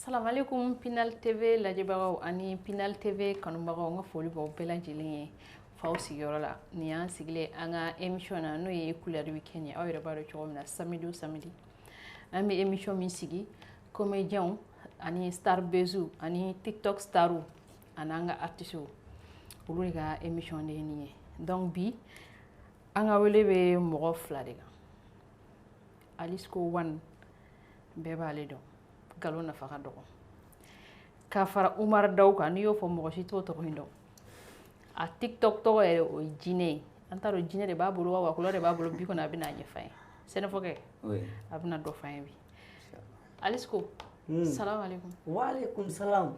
Salamalekum Pinal TV lajɛbagaw ani Pinal TV kanubagaw, n ka foli b'aw bɛɛ lajɛlen ye faw sigiyɔrɔ la. Nin y'an sigilen an ka émission na, n'o ye Couleur Weekend ye. Aw yɛrɛ b'a dɔn cogo min na, samedi o samedi an bɛ émission min sigi, comédiens ani star buzz ani TikTok starw ani an ka artistes, olu de ka émission de ye nin ye. Donc bi an ka wele bɛ mɔgɔ fila de kan. Alisco One, bɛɛ b'ale dɔn, nkalon nafa ka dɔgɔ, ka fara Umar Daw kan. N'i y'o fɔ, mɔgɔ si t'o tɔgɔ in dɔn. A TikTok tɔgɔ yɛrɛ, o ye Jinɛ ye. An t'a dɔn jinɛ de b'a bolo wa couleur de b'a bolo. Bi kɔni a bɛna a ɲɛfɔ an ye. Sɛnɛfɔkɛ a bɛna dɔ fɔ an ye bi. Alisco, salam alaikum. Waaleykum salam.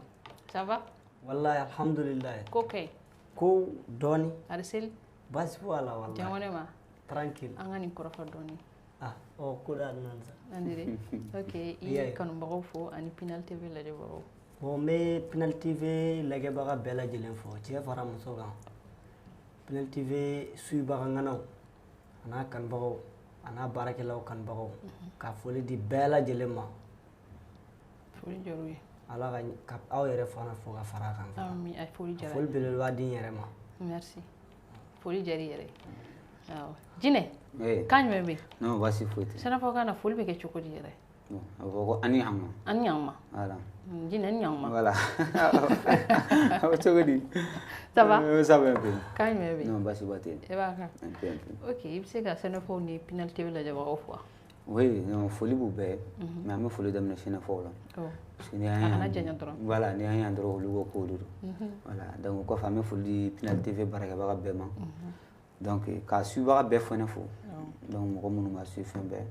Ça va? Wallahi, alhamdulillah. Ko kɛ? Ko dɔɔni. A bɛ seli? Baasi foyi a la wallahi. Jɔn ma? Tranquille. An ka nin kɔrɔfɔ dɔɔni. Ah, ɔ ko da nan sa. An dire ok, i kanubagaw fo ani Pinal TV lajɛbagaw. Bon, n bɛ Pinal TV lajɛbaga bɛɛ lajɛlen fo, cɛ fara muso kan. Pinal TV suibaga ŋanaw a n'a kanubagaw a n'a baarakɛlaw kanubagaw, ka foli di bɛɛ lajɛlen ma. Foli diyara u ye. Ala ka aw yɛrɛ fana fo ka fara a kan fana. Ami, a foli diyara. Foli belebeleba di n yɛrɛ ma. Merci, foli diyara i yɛrɛ ye. Awɔ, Jinɛ, kan jumɛn bɛ yen? Non, baasi foyi tɛ. Sɛnɛfɔ kan na, foli bɛ kɛ cogo di yɛrɛ? Bon, a bɛ fɔ ko ani ɲankuma. Ani ɲankuma. Voilà. Jinɛ, ni ɲankuma. Voilà. A bɛ cogo di? Ça va? Ça va un peu. Kan jumɛn bɛ yen? Non, baasi ba tɛ yen. E b'a kan? Un peu, un peu. Ok, i bɛ se ka sɛnɛfɔw ni Pinal TV lajɛbagaw fo wa? Oui, non, foli b'u bɛɛ ye. Mais an bɛ foli daminɛ sɛnɛfɔw la. Parce que ni an A kana janya dɔrɔn. Voilà, ni an y'an dɔrɔn, olu ko k'olu don. Voilà, donc o kɔfɛ an bɛ foli di Pinal TV baarakɛbaga bɛɛ ma. Donc k'a suibaga bɛɛ fana fo. Donc mɔgɔ minnu b'a suit fɛn bɛɛ.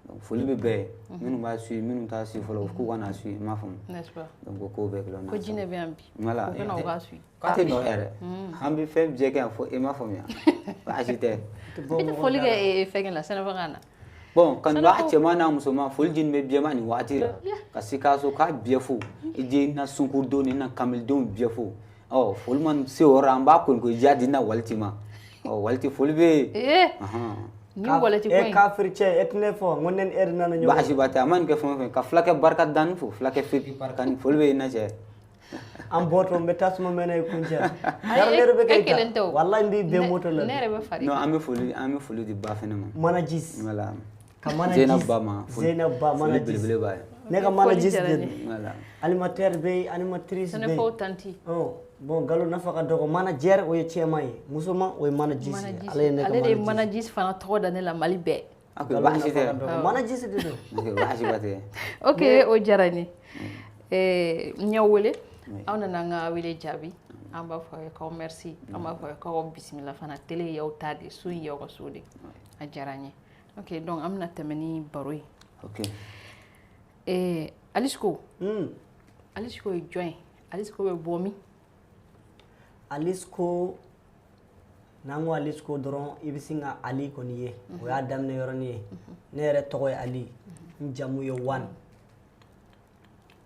Donc foli bɛ bɛɛ ye. Minnu b'a suit, minnu t'a suit fɔlɔ, k'u ka n'a suit, n m'a faamu. N'est-ce pas? Donc o kow bɛɛ kɛla. Ko jinɛ bɛ yan bi. Voilà. O kana u k'a suit. K'a tɛ nɔ yɛrɛ. An bɛ fɛn bɛɛ kɛ yan fo e m'a faamuya. Baasi tɛ. I tɛ foli kɛ fɛnkɛ la, sɛnɛfɔkan na? Bon, kanubaga cɛman n'a musoman, foli jini bɛ biɲɛma nin waati la. Ka Sikaso k'a bɛɛ fo. I je na sunkurudenw ni na kameledenw bɛɛ fo. Ɔ foli ma se o yɔrɔ, an b'a kɔni ko diya di na waliti ma. Ɔ waliti foli bɛ yen. Ni waliti ko in. E kafiri cɛ, e tɛ ne fɔ n ko ne ni e de nana ɲɔgɔn. Baasi ba tɛ, a ma nin kɛ fɛn o fɛn, ka fulakɛ barika danni fo, fulakɛ feki barika ni foli bɛ yen na cɛ. An bɔtɔ n bɛ tasuma mɛnɛ i kun cɛ. E kelen tɛ o. Walahi n b'i bɛn moto la. Ne yɛrɛ bɛ fari. Non, an bɛ foli di ba fɛnɛ ma. Manajis. Voilà. Ka Manajis. Zeynab Ba ma. Zeynab Ba foli Manajis. belebele b'a ye. Ne ka Manajis de don. Voilà. Animateur bɛ yen, animatrice bɛ yen. Sɛnɛfɔw tanti. Ɔ bon, nkalon nafa ka dɔgɔ. Manager o ye cɛman ye, musoman o ye Manajis ye. Ale ye ne ka Ale de ye Manajis. Manajis fana tɔgɔ da ne la Mali bɛɛ. Ok, baasi tɛ. Manajis de don. Ok, baasi ba tɛ. Ok, o diyara n ye. N y'aw wele, aw nana an ka wele jaabi. An b'a fɔ aw ye k'aw merci, an b'a fɔ aw ye k'aw bisimila fana. Télé y'aw ta de, so in y'aw ka so de. A diyara n ye. Ok, donc an bɛna tɛmɛ ni baro ye. Ok. Alisco. Alisco ye jɔn ye? Alisco bɛ bɔ min? Alisco, n'an ko Alisco dɔrɔn, i bɛ sin ka Ali kɔni ye. O y'a daminɛ yɔrɔnin ye. Ne yɛrɛ tɔgɔ ye Ali, n jamu ye Wan.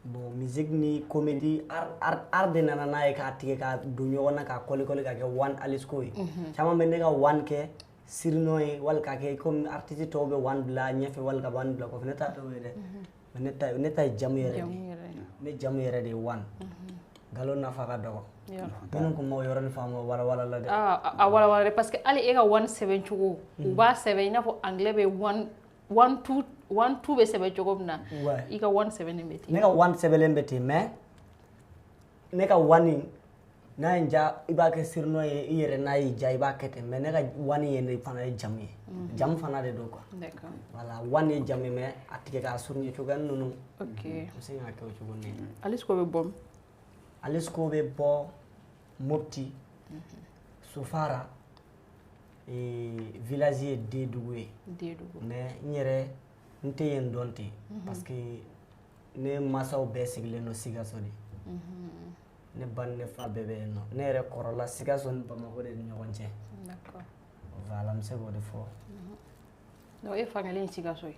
Bon, musique ni comédie, art de nana n'a ye k'a tigɛ k'a don ɲɔgɔn na k'a kɔli kɔli k'a kɛ One Alisco ye. Caman bɛ ne ka One kɛ surnom ye, wali k'a kɛ komi artiste tɔw bɛ One bila ɲɛfɛ wali ka One bila kɔfɛ. Ne t'a dɔw ye dɛ. Mais ne ta ye jamu yɛrɛ de ye. Ne jamu yɛrɛ de ye One. Nkalon nafa ka dɔgɔ. Minnu kun m'o yɔrɔnin faamu, wala wala la dɛ. A wala wala dɛ, parce que hali e ka one sɛbɛn cogo, u b'a sɛbɛn i n'a fɔ anglais bɛ one, one two, one two bɛ sɛbɛn cogo min na. I ka one sɛbɛnnen bɛ ten. Ne ka one sɛbɛnlen bɛ ten, mais ne ka one in, n'a ye n diya i b'a kɛ surnom ye i yɛrɛ, n'a y'i diya i b'a kɛ ten, mais ne ka one ye ne fana ye jamu ye. Jamu fana de don quoi. Voilà, one ye jamu ye, mais a tigɛ k'a surunya cogoya ninnu. N bɛ se k'a kɛ o cogo nin. Alisco bɛ bɔ min? Alisco bɛ bɔ Mopti, Sofara, village ye Dedugu ye. Dedugu. Mais n yɛrɛ n tɛ yen dɔn ten, parce que ne mansaw bɛɛ sigilen don Sikaso de. Ne ba ni ne fa bɛɛ bɛ yen nɔ. Ne yɛrɛ kɔrɔla Sikaso ni Bamakɔ de ni ɲɔgɔn cɛ. Voilà, n bɛ se k'o de fɔ. Donc e fa kɛlen Sikaso ye.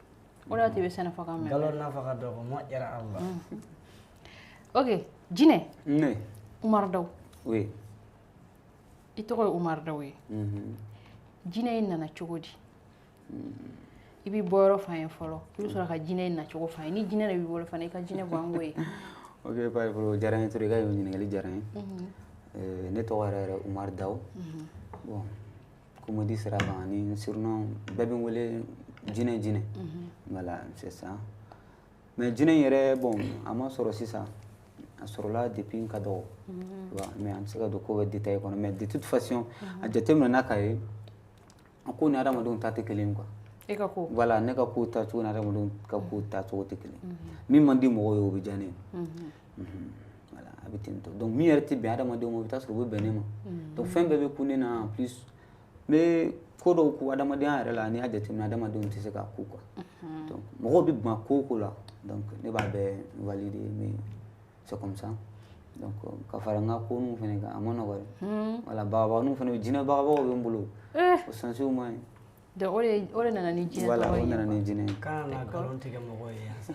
O de y'a to i bɛ sɛnɛfɔkan mɛn. Nkalon nafa ka dɔgɔ, ma yɛrɛ Allah. Ok, Jinɛ. Ne. Umar Daw. Oui. I tɔgɔ ye Umar Daw ye. Jinɛ in nana cogo di? I b'i bɔyɔrɔ f'an ye fɔlɔ, i bɛ sɔrɔ ka jinɛ in nacogo f'an ye. Ni jinɛ de b'i bolo fana, i ka jinɛ bɔ an ko ye. Ok, pas o diyara n ye trop. I ka ɲininkali diyara n ye. Ne tɔgɔ yɛrɛ yɛrɛ Umar Daw. Bon, comédie sira kan ani surnom, bɛɛ bɛ n wele Jinɛ Jinɛ. Voilà, c'est ça. Mais jinɛ in yɛrɛ, bon, a ma sɔrɔ sisan, a sɔrɔla depuis n ka dɔgɔ, tu vois. Mais an tɛ se ka don ko bɛɛ détail kɔnɔ, mais de toute façon, a jateminɛ n'a ka ye, a ko ni adamadenw ta tɛ kelen ye quoi. E ka ko. Voilà, ne ka ko taacogo ni adamadenw ka ko taacogo tɛ kelen. Min man di mɔgɔw ye, o bɛ diya ne ye. Voilà, a bɛ ten tɔ. Donc min yɛrɛ tɛ bɛn adamadenw ma, o bɛ taa sɔrɔ o bɛ bɛn ne ma. Donc fɛn bɛɛ bɛ kun ne na. En plus, n bɛ ko dɔw ko adamadenya yɛrɛ la, n'i y'a jateminɛ, adamadenw tɛ se k'a ko quoi. Donc mɔgɔw bɛ ban ko o ko la, donc ne b'a bɛɛ valider, mais c'est comme ça. Donc ka fara n ka ko ninnu fɛnɛ kan, a ma nɔgɔ dɛ. Voilà, bagabaganinw fɛnɛ bɛ, jinɛ bagabagaw bɛ n bolo, o sansiw ma ɲi. Donc o de nana ni jinɛ Voilà, tɔgɔ o ye nana quoi. ni jinɛ ye. Kana na nkalon tigɛ mɔgɔw ye yan sa.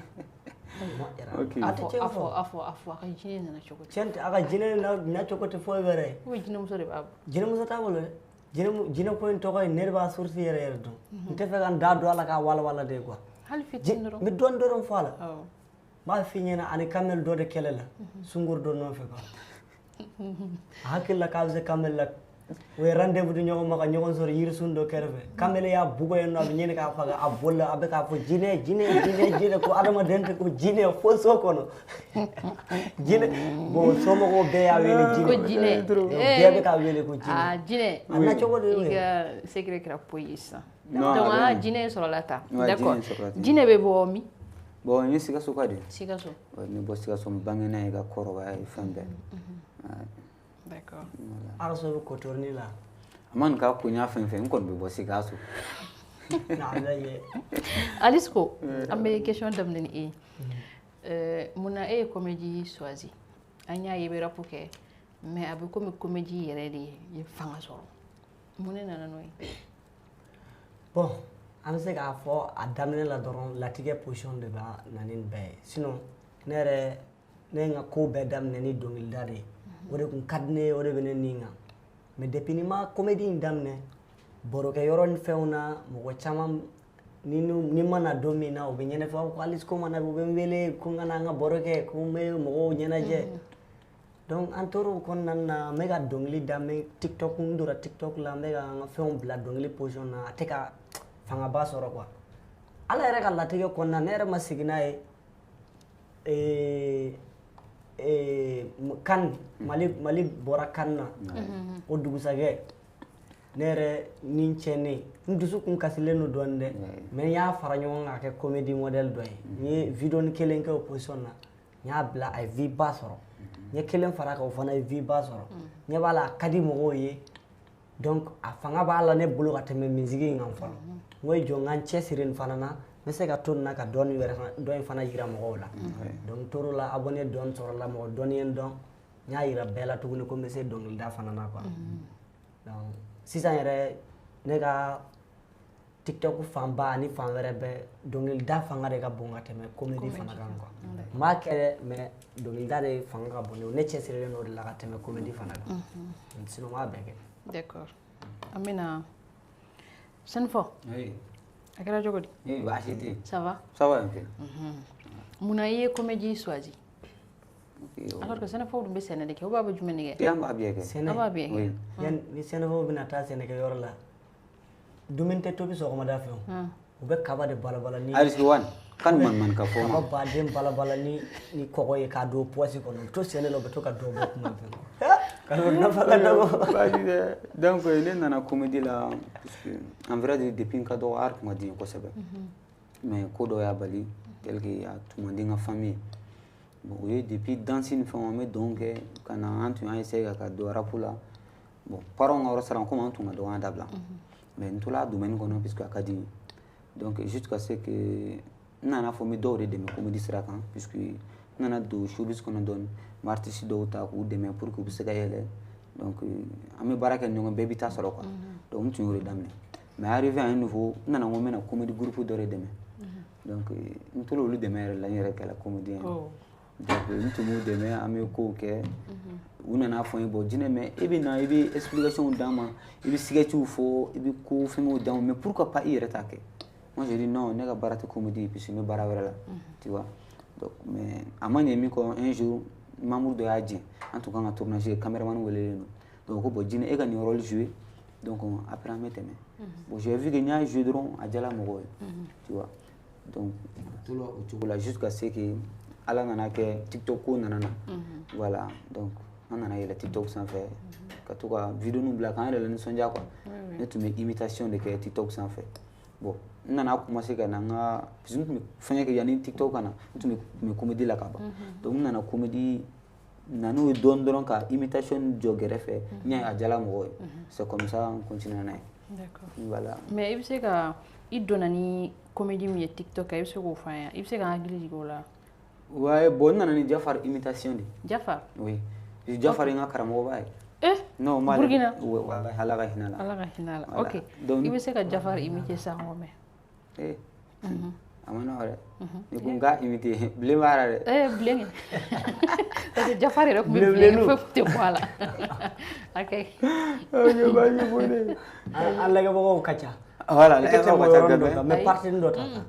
Ok. A A tɛ fɔ tiɲɛ a fɔ fɔ. a fɔ a fɔ, a ka jinɛ nana cogo di? Tiɲɛ tɛ, a ka jinɛ na cogo tɛ foyi wɛrɛ ye. Ou bien jinɛmuso de b'a bolo? Jinɛmuso t'a bolo dɛ. Jinɛ ko in tɔgɔ ye, ne de b'a source yɛrɛ yɛrɛ dɔn. N tɛ fɛ ka n da don a la k'a walawala de quoi. Hali fitinin dɔrɔn. N bɛ dɔɔnin dɔrɔn fɔ a la. Awɔ. N b'a f'i ɲɛna, ani kamel dɔ de kɛlɛ la sunguru dɔ nɔfɛ quoi. A hakili la k'a bɛ se kamel la, u ye rendez-vous di ɲɔgɔn ma ka ɲɔgɔn sɔrɔ yirisun dɔ kɛrɛfɛ. Kamel y'a bugɔ yen nɔ, a bɛ ɲini k'a faga, a bolila, a bɛ k'a fɔ jinɛ jinɛ jinɛ jinɛ, ko adamaden tɛ, ko jinɛ fo so kɔnɔ jinɛ. Bon, somɔgɔw bɛɛ y'a wele jinɛ. Ko jinɛ. Bɛɛ bɛ k'a wele ko jinɛ. Ah, jinɛ. A nacogo de y'o I ye. ka secret kɛra poyi ye sisan. Non, Donc a bɛ ah, ɲɛ. jinɛ sɔrɔla tan. Ouais, D'accord. jinɛ sɔrɔla ten. Jinɛ bɛ bɔ min? Bon, n ye Sikaso ka de ye. Sikaso. Ouais, n bɛ bɔ Sikaso, n bangena yen ka kɔrɔbaya yen, fɛn bɛɛ. Ouais. D'accord. A ka so bɛ kotɔrɔni la. A ma nin k'a ko n y'a fɛn fɛn, n kɔni bɛ bɔ Sikaso. Na a lajɛ. Alisco, an bɛ question daminɛ ni e ye. Munna e ye comédie choisi? An y'a ye i bɛ rap kɛ, mais a bɛ komi comédie yɛrɛ de ye fanga sɔrɔ. Mun de nana n'o ye? Bon, an bɛ se k'a fɔ a daminɛ la dɔrɔn, latigɛ position de b'a na ni nin bɛɛ ye. Sinon ne yɛrɛ, ne ye n ka ko bɛɛ daminɛ ni dɔnkilida de ye. O de kun ka di ne ye, o de bɛ ne nin kan. Mais depuis ni ma comédie in daminɛ, barokɛyɔrɔ ni fɛnw na, mɔgɔ caman ni ma na don min na, u bɛ ɲɛnafɔ ko Alisco ma na, u bɛ n wele ko n ka na an ka baro kɛ, ko n bɛ mɔgɔw ɲɛnajɛ. Donc an tor'o kɔnɔna na, n bɛ ka dɔnkili da, n bɛ TikTok, n donna TikTok la, n bɛ ka n ka fɛnw bila dɔnkili position na, a tɛ ka fangaba sɔrɔ quoi. Ala yɛrɛ ka latigɛ kɔnɔna, ne yɛrɛ ma sigi n'a ye. CAN, Mali bɔra CAN na, o dugusajɛ ne yɛrɛ ni n cɛ, ne n dusu kun kasilen don dɔɔnin dɛ, mais n y'a fara ɲɔgɔn kan ka kɛ comédie modèle dɔ ye. N ye vidéo ni kelen kɛ o position na, n y'a bila, a ye vue ba sɔrɔ. N ye kelen fara a kan, o fana ye vue ba sɔrɔ. Ɲɛ b'a la, a ka di mɔgɔw ye. Donc a fanga b'a la ne bolo ka tɛmɛ musique in kan fɔlɔ. N ko i jɔ, n ka n cɛsiri nin fana na, n bɛ se ka to nin na ka dɔɔni wɛrɛ fana, dɔ in fana yira mɔgɔw la. Donc n tor'o la, abonné dɔɔni sɔrɔla, mɔgɔ dɔɔni ye n dɔn, n y'a yira bɛɛ la tuguni ko n bɛ se dɔnkilida fana na quoi. Donc sisan yɛrɛ, ne ka TikTok fanba ani fan wɛrɛ bɛɛ, dɔnkilida fanga de ka bon ka tɛmɛ comédie fana kan quoi. N b'a kɛ dɛ, mais dɔnkilida de fanga ka bon, ne cɛsirilen don o de la ka tɛmɛ comédie fana kan. Sinon n b'a bɛɛ kɛ. D'accord. An bɛna Sɛnɛfɔ. Oui. A kɛra cogo di? Eh, baasi tɛ yen. Ça va? Ça va un peu. Munna i ye comédie choisi? Ok, Alors que Sɛnɛfɔw dun bɛ sɛnɛ de kɛ, ou bien a bɛ jumɛn de kɛ? An b'a bɛɛ kɛ. Sɛnɛ. Aw b'a bɛɛ kɛ. Oui. Yan ni sɛnɛfɔw bɛna taa sɛnɛkɛyɔrɔ la, dumuni tɛ tobi sɔgɔmada fɛ o. U bɛ kaba de balabala ni Alisco one kan man man ka fɔ kaba ma. baden balabala ni kɔgɔ ye k'a don pɔsi kɔnɔ, u bɛ to sɛnɛ la, u bɛ to ka dɔ bɔ kuma fɛ ka n'o nafa ka dɔgɔ. Baasi tɛ. Donc ne nana comédie la parce que en vrai dire, depuis n ka dɔgɔ, art tun ka di n ye kosɛbɛ. Mais ko dɔ y'a bali, tel que a tun man di n ka famille ye. Bon, o ye depuis danse ni fɛnw, an bɛ dɔn kɛ ka na, an tun y'a essayer ka don rap la. Bon, parents ka yɔrɔ sara, komi an tun ka dɔgɔ, an y'a dabila. Mais n tola domaine kɔnɔ puisque a ka di n ye. Donc jusqu'à ce que n nana fɔ n bɛ dɔw de dɛmɛ comédie sira kan, puisque n nana don showbiz kɔnɔ dɔɔni, n bɛ artiste dɔw ta k'u dɛmɛ pour que u bɛ se ka yɛlɛ. Donc an bɛ baara kɛ ɲɔgɔn, bɛɛ b'i ta sɔrɔ quoi. Donc n tun y'o de daminɛ. Mais arrivé à un niveau, n nana ko n bɛna comédie groupe dɔ de dɛmɛ. Donc n tora olu dɛmɛ yɛrɛ la, n yɛrɛ kɛra comédien ye. Donc n tun b'u dɛmɛ, an bɛ kow kɛ. U nana fɔ n ye, bon Jinɛ, mais e bɛ na, i bɛ explication d'an ma, i bɛ sketchw fɔ, i bɛ ko fɛngɛw d'an ma, mais pourquoi pas i yɛrɛ t'a kɛ? Moi j'ai dit non, ne ka baara tɛ comédie ye puisque n bɛ baara wɛrɛ la, tu vois. Donc mais a ma ɲɛ min kɔ, un jour membre dɔ y'a jɛn, an tun kan ka tournage kɛ, caméraman welelen don. Donc ko bon, Jinɛ, e ka nin rôle jouer, donc après an bɛ tɛmɛ. Bon, j'ai vu que n y'a joué dɔrɔn, a diyara mɔgɔw ye, tu vois. Donc a tora o cogo la jusqu'à ce que Ala nana kɛ TikTok ko nana na. Voilà, donc an nana yɛlɛ TikTok sanfɛ ka to ka vidéo bila k'an yɛrɛ la nisɔndiya quoi. Ne tun bɛ imitation de kɛ TikTok sanfɛ. Bon, n nana commencer ka na n ka, parce que n tun bɛ fɛngɛ kɛ yanni TikTok ka na, n tun bɛ comédie la ka ban. Donc n nana comédie na n'o ye dɔɔni dɔrɔn ka imitation jɔ gɛrɛfɛ, n y'a ye a diyara mɔgɔw ye. C'est comme ça n continue n'a ye. D'accord. Voilà. Mais i bɛ se ka i donna ni comédie min ye TikTok kan, i bɛ se k'o fɔ an ye, i bɛ se k'an hakili jigin o la? Ouais, bon, n nana ni Jafar imitation de. Jafar? Oui. Jafar ye n ka karamɔgɔba ye. Eh? Non, m'ale. Burkina? Ouais, wallahi, Ala ka hinɛ la. Ala ka hinɛ la. Voilà. Ok. Donc i bɛ se ka Jafar imiter sisan k'o mɛn? Eh. A ma nɔgɔ dɛ. Ni ko n k'a imiter, bilen b'a la dɛ. Eh, bilen. Parce que Jafar yɛrɛ tun bɛ bilen, foyi tun tɛ bɔ a la. Ok. Ok, baasi foyi tɛ yen. An lajɛbagaw ka ca. Voilà, I tɛ tɛmɛ lajɛbagaw ka ca o yɔrɔnin dɔ bɛɛ. kan, mais partie dɔ ta kan.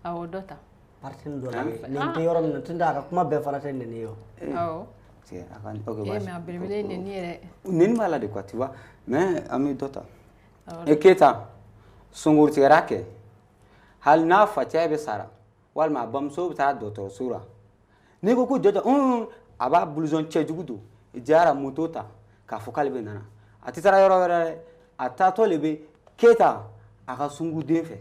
Awɔ, dɔ ta. Partie dɔ la. Nin tɛ yɔrɔ min na, tunda a ka kuma bɛɛ fana tɛ nɛni ye o. Awɔ. Cɛ, a ka ok, Eh, baasi. mais a belebele ye nɛni yɛrɛ. Nɛni b'a la de quoi, tu vois. Mais an bɛ dɔ ta. Awɔ. E Keyita, sunguru tigɛra kɛ. Hali n'a facɛ bɛ sara walima a bamuso bɛ taa dɔgɔtɔrɔso la, n'i ko ko jɔ jɔ, a b'a blouson cɛjugu don jara moto ta k'a fɔ k'ale bɛ nana, a tɛ taara yɔrɔ wɛrɛ dɛ, a taatɔ le bɛ Keyita a ka sunguruden fɛ,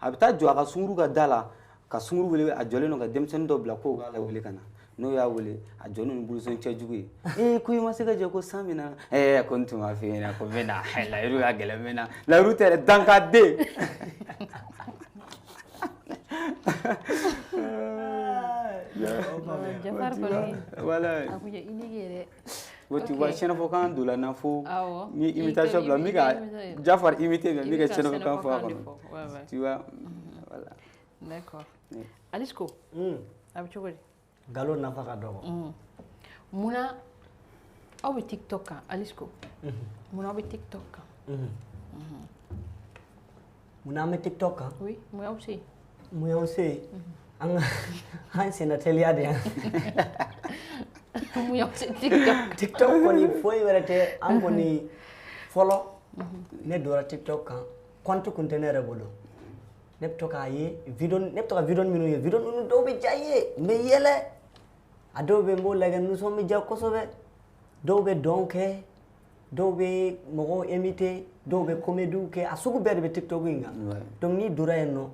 a bɛ taa jɔ a ka sunguru ka da la ka sunguru wele. A jɔlen don ka denmisɛnnin dɔ bila k'o k'a wele ka na. N'o y'a wele, a jɔlen ni blouson cɛjugu ye, ee, ko i ma se ka jɔ, ko san bɛ na. Ɛɛ, ko n tun b'a f'i ɲɛna ko n bɛ na, layiru ka gɛlɛn, n bɛ na, layiru tɛ dɛ, dankaden. Jafar kɔni. Voilà. A kun ye unique ye dɛ. Bon, tu vois, sɛnɛfɔkan don la na fo Awɔ. n ye imitation bila, n bɛ ka Jafar imiter, mais n bɛ ka sɛnɛfɔkan fɔ a de kɔnɔ. fɔ. Ouais, ouais. Tu vois, voilà. D'accord. Alisco, a bɛ cogo di? Nkalon nafa ka dɔgɔ. Munna aw bɛ TikTok kan, Alisco? Munna aw bɛ TikTok kan? Munna an bɛ TikTok kan? Oui, mun y'aw se yen? Mun y'anw se yen? An ka an senna teliya de yan. Mun y'aw se TikTok? TikTok kɔni foyi wɛrɛ tɛ, an kɔni fɔlɔ ne donna TikTok kan, compte kun tɛ ne yɛrɛ bolo. Ne bɛ to k'a ye vidéo, ne bɛ to ka vidéo minnu ye, vidéo ninnu dɔw bɛ diya n ye, n bɛ yɛlɛ. A dɔw bɛ yen, n b'o lajɛ, nisɔn bɛ diya kosɛbɛ. Dɔw bɛ dɔn kɛ, dɔw bɛ mɔgɔw imiter, dɔw bɛ comédie kɛ, a sugu bɛɛ de bɛ TikTok in kan. Donc n'i donna yen nɔ,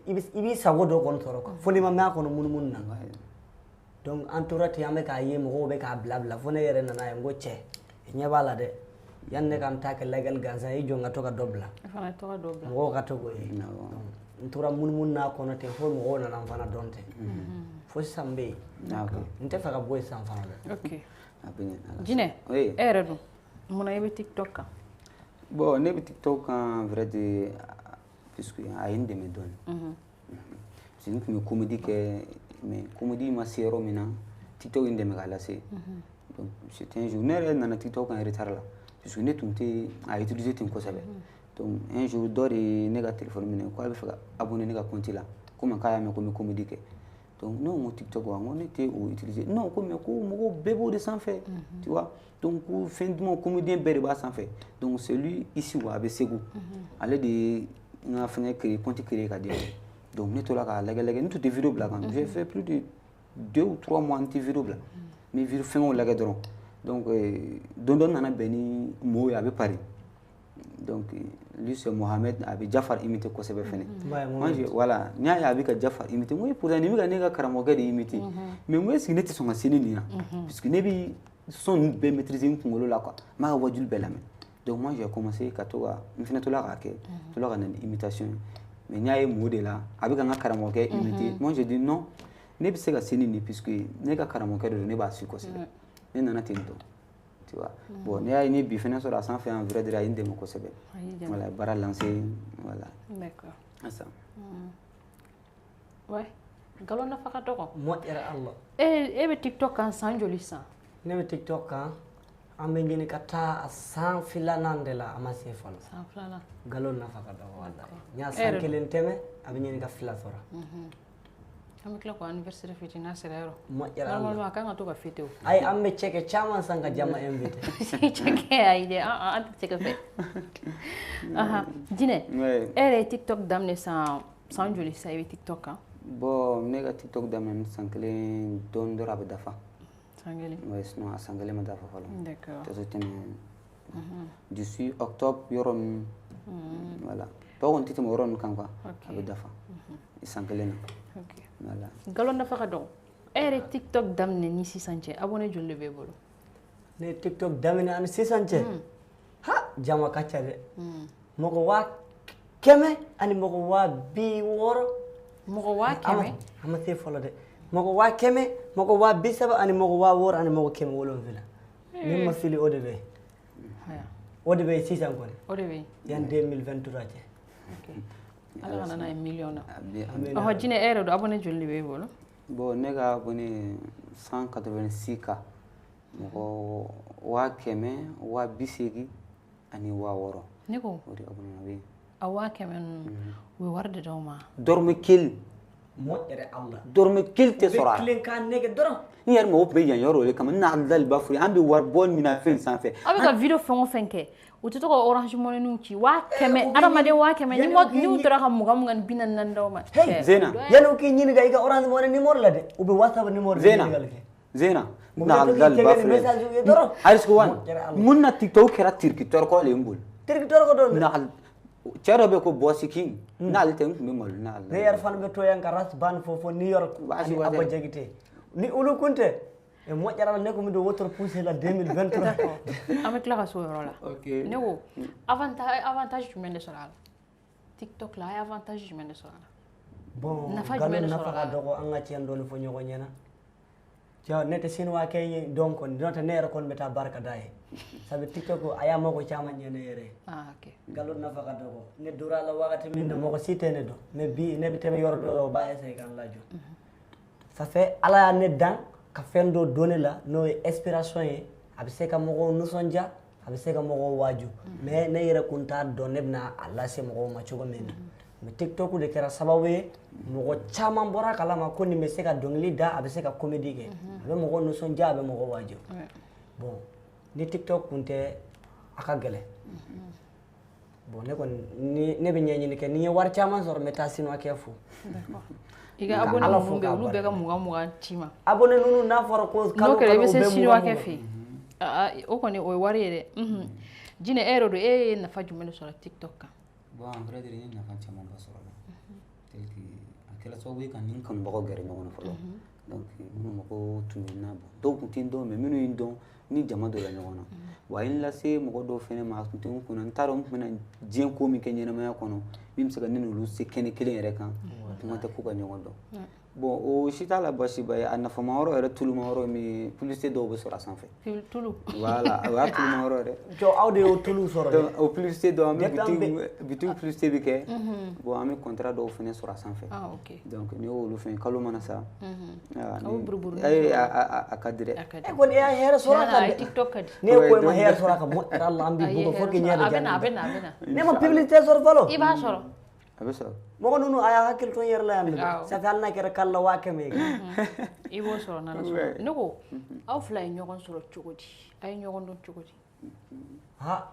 i b'i sago dɔ kɔni sɔrɔ quoi, fo n'i ma mɛn a kɔnɔ munumunu na. Donc an tora ten, an bɛ k'a ye mɔgɔw bɛ k'a bila bila, fo ne yɛrɛ nana ye, n ko cɛ, i ɲɛ b'a la dɛ, yanni ne ka n ta kɛ lajɛli gansan ye, i jɔ n ka to ka dɔ bila. I fana ye tɔgɔ dɔ bila. Mɔgɔw ka to k'o ye. N tora munumunu n'a kɔnɔ ten fo mɔgɔw nana n fana dɔn ten. Fo sisan n bɛ yen. N tɛ fɛ ka bɔ yen sisan fana dɛ. Ok. A bɛ ɲɛ, Ala. Jinɛ, Oui. e yɛrɛ dun, munna i bɛ TikTok kan? Bon, ne bɛ TikTok kan vrai de, puisque a ye n dɛmɛ dɔɔnin. Parce que n tun bɛ comédie kɛ, mais comédie ma se yɔrɔ min na, TikTok ye n dɛmɛ k'a lase. Donc c'était un jour, ne yɛrɛ nana TikTok kan retard la, puisque ne tun tɛ a utiliser ten kosɛbɛ. Donc un jour, dɔ de ye ne ka téléphone minɛ k'a bɛ fɛ ka abonner ne ka compte la, komi k'a y'a mɛn ko n bɛ comédie kɛ. Donc ne ko n ko TikTok wa, n ko ne tɛ o utiliser. Non, ko mais ko mɔgɔw bɛɛ b'o de sanfɛ, tu vois. Donc ko fɛn duman comédien bɛɛ de b'a sanfɛ. Donc celui ici wa, a bɛ Segu. Ale de ye n ka fɛngɛ créer, compte créer ka di yan. Donc ne tora k'a lajɛ lajɛ, n tun tɛ vidéo bila kan. J'ai fait plus de 2 ou 3 mois n tɛ vidéo bila. N bɛ vidéo fɛngɛw lajɛ dɔrɔn. Donc don dɔ nana bɛn ni mɔgɔw ye, a bɛ Paris. Donc lui c'est Mohamed, a bɛ Jafar imiter kosɛbɛ fɛnɛ. Moi je, voilà, n y'a ye a bɛ ka Jafar imiter. N ko pourtant nin bɛ ka ne ka karamɔgɔkɛ de imiter. Mais n ko est ce que ne tɛ sɔn ka se ni nin na? Puisque ne bɛ son ninnu bɛɛ maîtriser n kunkolo la quoi. N b'a ka wajuli bɛɛ lamɛn. Donc moi j'ai commencé ka to ka n fɛnɛ tola k'a kɛ, tola ka na ni imitation ye. Mais n y'a ye mot de la, a bɛ ka n ka karamɔgɔkɛ imiter. Moi j'ai dit non, ne bɛ se ka se ni nin, puisque ne ka karamɔgɔkɛ de don, ne b'a su kosɛbɛ. Ne nana ten tɔ. Tu vois. Bon, ne y'a ye ni bi fɛnɛ sɔrɔ a sanfɛ, en vrai dire, a ye n dɛmɛ kosɛbɛ. Voilà, baara lancé, voilà. D'accord. Ça. Ouais. Nkalon nafa ka dɔgɔ. Moƴƴere Allah. E bɛ TikTok kan san joli san? Ne bɛ TikTok kan, an bɛ ɲini ka taa a san filanan de la, a ma se fɔlɔ. San filanan. Nkalon nafa ka dɔgɔ wallahi. N y'a san kelen tɛmɛ, a bɛ ɲini ka fila sɔrɔ. An bɛ tila k'o anniversaire fêter n'a sera yɔrɔ. Moƴƴere Allah. Normalement a kan ka to ka fêter o. Ayi, an bɛ cɛkɛ caman san ka jama invité. Cɛkɛ, ayi dɛ, an tɛ cɛkɛ fɛ. Ahan, Jinɛ, Ouais. e yɛrɛ ye TikTok daminɛ san joli sisan i bɛ TikTok kan? Bon, ne ka TikTok daminɛ san kelen dɔɔni dɔrɔn a bɛ dafa. San kelen. Ouais, sinon a san kelen ma dafa fɔlɔ. D'accord. Peut-être tɛmɛ d'ici octobre yɔrɔ ninnu. Voilà. Tɔw kɔni tɛ tɛmɛ o yɔrɔ ninnu kan quoi. Ok. A bɛ dafa. San kelen na. Ok. Voilà. Nkalon nafa ka dɔgɔ. E yɛrɛ ye TikTok daminɛ ni sisan cɛ, abonné joli de b'e bolo? Ne ye TikTok daminɛ ani sisan cɛ, ha, jama ka ca dɛ. Mɔgɔ 100,000 ani mɔgɔ 60,000. Mɔgɔ 100,000? A ma se fɔlɔ dɛ. Mɔgɔ 100,000, mɔgɔ 30,000 ani mɔgɔ 60,000 ani mɔgɔ 700. Ni ma fili, o de bɛ yen. Haya. O de bɛ yen sisan kɔni. O de bɛ yen. Yan 2023 cɛ. Ok. Ala kana n'a ye miliyɔn na. A bɛ Amina. Ɔhɔ, Jinɛ, e yɛrɛ don, abonné joli de b'e bolo? Bon, ne ka abonné 186K. Mɔgɔ 186,000. Ne ko O de abonné bɛ yen. a 100,000 ninnu, u bɛ wari de d'aw ma? Dɔrɔmɛ kelen. Moƴƴere Allah. Dɔrɔmɛ kelen tɛ U bɛ sɔrɔ a la. tilen k'a nɛgɛ dɔrɔn. N yɛrɛ mago tun bɛ yan yɔrɔ o de kama. N n'a dali b'a fɔ an bɛ wari bɔ min na fɛn sanfɛ. Aw bɛ ka video fɛn o fɛn kɛ, u tɛ to ka Orange Money ci 100,000, u bɛ adamaden 100,000 ni yanni ma u k'i n'u tora ka 20 20 ni 44 d'aw ma. Hey, Cɛ, Zena. Yani u k'i ɲininka i ka Orange Money numéro la dɛ, u bɛ WhatsApp numéro de Zena. ɲininkali kɛ. Zena. Mun N'a bɛ to k'i dali b'a tɛgɛ ni fɔ. message ye dɔrɔn. Alisco one. Moƴƴere Allah. Mun na TikTok kɛra tiriki tɔrɔkɔ le n bolo. Tiriki tɔrɔkɔ don dɛ. N'a cɛ dɔ bɛ yen ko Boss King. N'ale tɛ n tun bɛ malo n'ale. Ne yɛrɛ fana bɛ to yan ka Ras Ban fo fo New York Baasi ani ba tɛ. Abba Jagite ni olu kun tɛ e moƴƴere Allah, ne ko mi do wotoro poussé la 2023. D'accord. An bɛ tila ka s'o yɔrɔ la. Ok. Ne ko avantage jumɛn de sɔrɔ a la? TikTok la, a ye avantage jumɛn de sɔrɔ a la? Bon, Nafa jumɛn nkalon de nafa sɔrɔ ka a la? dɔgɔ, an ka tiɲɛ dɔɔni fɔ ɲɔgɔn ɲɛna. Cɛ, ne tɛ sinuwa kɛ ye dɔn kɔni, n'o tɛ ne yɛrɛ kɔni bɛ taa barika da ye sabu TikTok a y'a mago caman ɲɛ ne yɛrɛ ye. Ah, ok. Nkalon nafa ka dɔgɔ. Ne dora a la wagati min na, mɔgɔ si tɛ ne dɔn, mais bi ne bɛ tɛmɛ yɔrɔ dɔ la, o b'a essayer ka n lajɔ. Ça fait Ala y'a ne dan ka fɛn dɔ don ne la, n'o ye inspiration ye. A bɛ se ka mɔgɔw nisɔndiya, a bɛ se ka mɔgɔw waaju, mais ne yɛrɛ kun t'a dɔn ne bɛna a lase mɔgɔw ma cogo min na. Mais TikTok de kɛra sababu ye, mɔgɔ caman bɔra a kalama ko nin bɛ se ka dɔnkili da, a bɛ se ka comédie kɛ, a bɛ mɔgɔw nisɔndiya, a bɛ mɔgɔw waaju. Bon, ni TikTok kun tɛ, a ka gɛlɛn. Bon, ne kɔni ni ne bɛ ɲɛɲini kɛ, ni n ye wari caman sɔrɔ, n bɛ taa sinuwakɛ fo. D'accord. I ka Nka abonné Ala ninnu fo bɛ k'a olu bɛɛ barika. ka 20 20 ci ma. Abonné ninnu n'a fɔra ko N'o kalo kɛra i kalo bɛ u se bɛ sinuwakɛ 20 20. fɛ yen. Ah, o kɔni o ye wari ye dɛ. Jinɛ, e yɛrɛ don, e ye nafa jumɛn de sɔrɔ TikTok kan? Bon, en vrai dire, n ye nafa camanba sɔrɔ a la. Tel que a kɛra sababu ye ka ni n kanubagaw gɛrɛ ɲɔgɔn na fɔlɔ. Donc minnu mago tun bɛ n na, bon, dɔw tun tɛ n dɔn, mais minnu ye n dɔn, ni jama donna ɲɔgɔn na. Wa a ye n lase mɔgɔ dɔw fɛnɛ ma, a tun tɛ n kunna. N t'a dɔn n tun bɛna diɲɛ ko min kɛ ɲɛnamaya kɔnɔ, min bɛ se ka ne n'olu se kɛnɛ kelen yɛrɛ kan, kuma tɛ k'u ka ɲɔgɔn dɔn. Bon, o si t'a la baasiba ye. A nafama yɔrɔ yɛrɛ, tuluma yɔrɔ min ye, publicité dɔw bɛ sɔrɔ a sanfɛ. Tulu. Voilà, o y'a tuluma yɔrɔ yɛrɛ. Jɔ, aw de y'o tulu sɔrɔ dɛ. Donc o publicité dɔw an bɛ Depuis an boutique publicité bɛ kɛ. Bon, an bɛ contrat dɔw fɛnɛ sɔrɔ a sanfɛ. Ah, ok. Donc n'i y'olu fɛn, kalo mana sa. Ah, Aw buruburu. Ayi, a ka di dɛ. A ka di. E kɔni e y'a hɛrɛ sɔrɔ a Tiɲɛna, kan a ye dɛ. TikTok ka di. Ne ko e ma Ouais, hɛrɛ sɔrɔ a kan, moƴƴere Allah, an A b'i ye bugɔ fo hɛrɛ k'i sɔrɔ. ɲɛ A da bɛ na, a jaabi. bɛ na, a bɛ na. Ne ma publicité sɔrɔ fɔlɔ. I b'a sɔrɔ. A bɛ sɔrɔ. Mɔgɔ ninnu a y'a hakili to n yɛrɛ la yan nɔ. Awɔ. Ça fait hali n'a kɛra kalo la 100,000 ye. I b'o sɔrɔ n'Ala sɔnna. Ne ko aw fila ye ɲɔgɔn sɔrɔ cogo di? A ye ɲɔgɔn dɔn cogo di? Ha,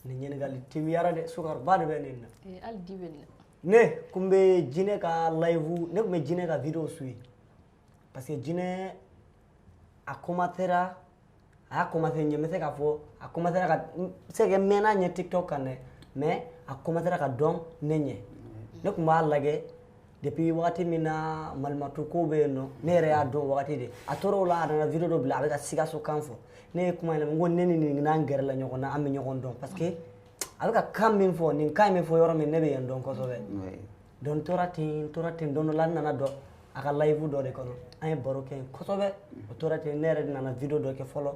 nin ɲininkali timiyara dɛ, sukaroba de bɛ nin na. Eh, hali di bɛ nin na. Ne kun bɛ Jinɛ ka live, ne kun bɛ Jinɛ ka vidéo suit parce que Jinɛ a commencera, a y'a commencé ɲɛ, n bɛ se k'a fɔ a commencera ka n se ka kɛ n mɛnna ɲɛ TikTok kan dɛ, mais a commencera ka dɔn ne ɲɛ. Ne kun b'a lajɛ depuis wagati min na malimatu ko bɛ yen nɔ, ne yɛrɛ y'a dɔn wagati de. A tora o la, a nana vidéo dɔ bila, a bɛ ka Sikaso kan fɔ. Ne ye kuma yɛlɛma, n ko ne ni nin n'an gɛrɛla ɲɔgɔn na, an bɛ ɲɔgɔn dɔn parce que a bɛ ka kan min fɔ, nin kan in bɛ fɔ yɔrɔ min, ne bɛ yen dɔn kosɛbɛ. Donc n tora ten, n tora ten, don dɔ la n nana dɔn a ka live dɔ de kɔnɔ, an ye baro kɛ yen kosɛbɛ. O tora ten, ne yɛrɛ de nana vidéo dɔ kɛ fɔlɔ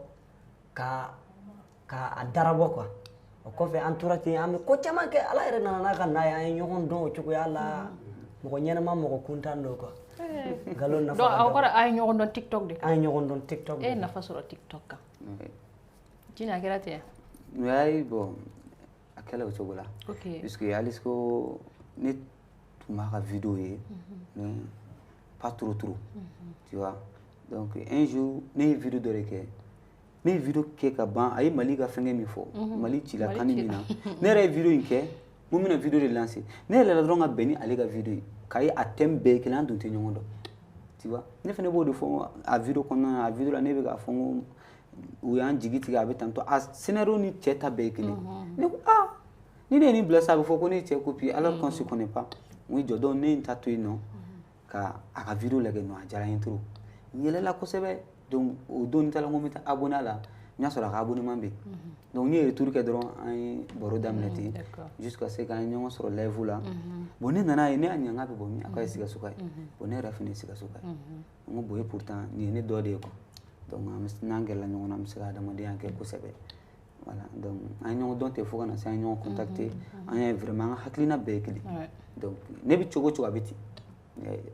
ka a darabɔ quoi. O kɔfɛ an tora ten, an bɛ ko caman kɛ, Ala yɛrɛ nana n'a ka na ye, an ye ɲɔgɔn dɔn o cogoya la. Mɔgɔ ɲɛnama, mɔgɔ kuntan don quoi. Nkalon nafa Donc ka aw dɔgɔ. kɔrɔ a ye ɲɔgɔn dɔn TikTok de kan. An ye ɲɔgɔn dɔn TikTok E de ye kan. nafa sɔrɔ TikTok kan. Jinɛ, a kɛra ten Ouais, bon, a kɛla o cogo la. Ok. Puisque Alisco, ne tun b'a ka vidéo ye, mais Pas trop trop. Tu vois. Donc un jour, ne ye vidéo dɔ de kɛ. Ne ye vidéo kɛ ka ban, a ye Mali ka fɛnkɛ min fɔ, Mali cila kan min na. Ne yɛrɛ ye vidéo in kɛ, mun bɛna vidéo de lancer. Ne yɛlɛla dɔrɔn ka bɛn ni ale ka vidéo ye. K'a ye a thème bɛɛ ye kelen, an dun tɛ ɲɔgɔn dɔn. Tu vois. Ne fana b'o de fɔ a vidéo kɔnɔna na, a vidéo la ne bɛ k'a fɔ n ko u y'an jigi tigɛ a bɛ tantɔ a scénario ni cɛ ta bɛɛ ye kelen. Ne ko ah, ni ne ye nin bila sisan a bɛ fɔ ko ne ye cɛ copier alors qu'on se connaît pas. N ko jɔ donc ne ye n ta to yen nɔ ka a ka vidéo lajɛ non a diyara n ye trop. N yɛlɛla kosɛbɛ donc o don n taara n ko n bɛ taa abonné a la n y'a sɔrɔ a ka abonnement bɛ yen. Donc n ye retour kɛ dɔrɔn an ye baro daminɛ ten jusqu'à ce qu'an ye ɲɔgɔn sɔrɔ live la. Bon ne nana ye ne y'a ɲininka k'a bɛ bɔ min a k'a ye Sikasoka ye. Bon ne yɛrɛ fana ye Sikasoka ye. N ko bon et pourtant nin ye ne dɔ de ye quoi. Donc an bɛ n'an gɛrɛla ɲɔgɔn na an bɛ se ka adamadenya kɛ kosɛbɛ. Voilà donc an ye ɲɔgɔn dɔn ten fo ka na se an ye ɲɔgɔn contacter an ye vraiment an ka hakilina bɛɛ ye kelen. Donc ne bɛ cogo o cogo a bɛ ten.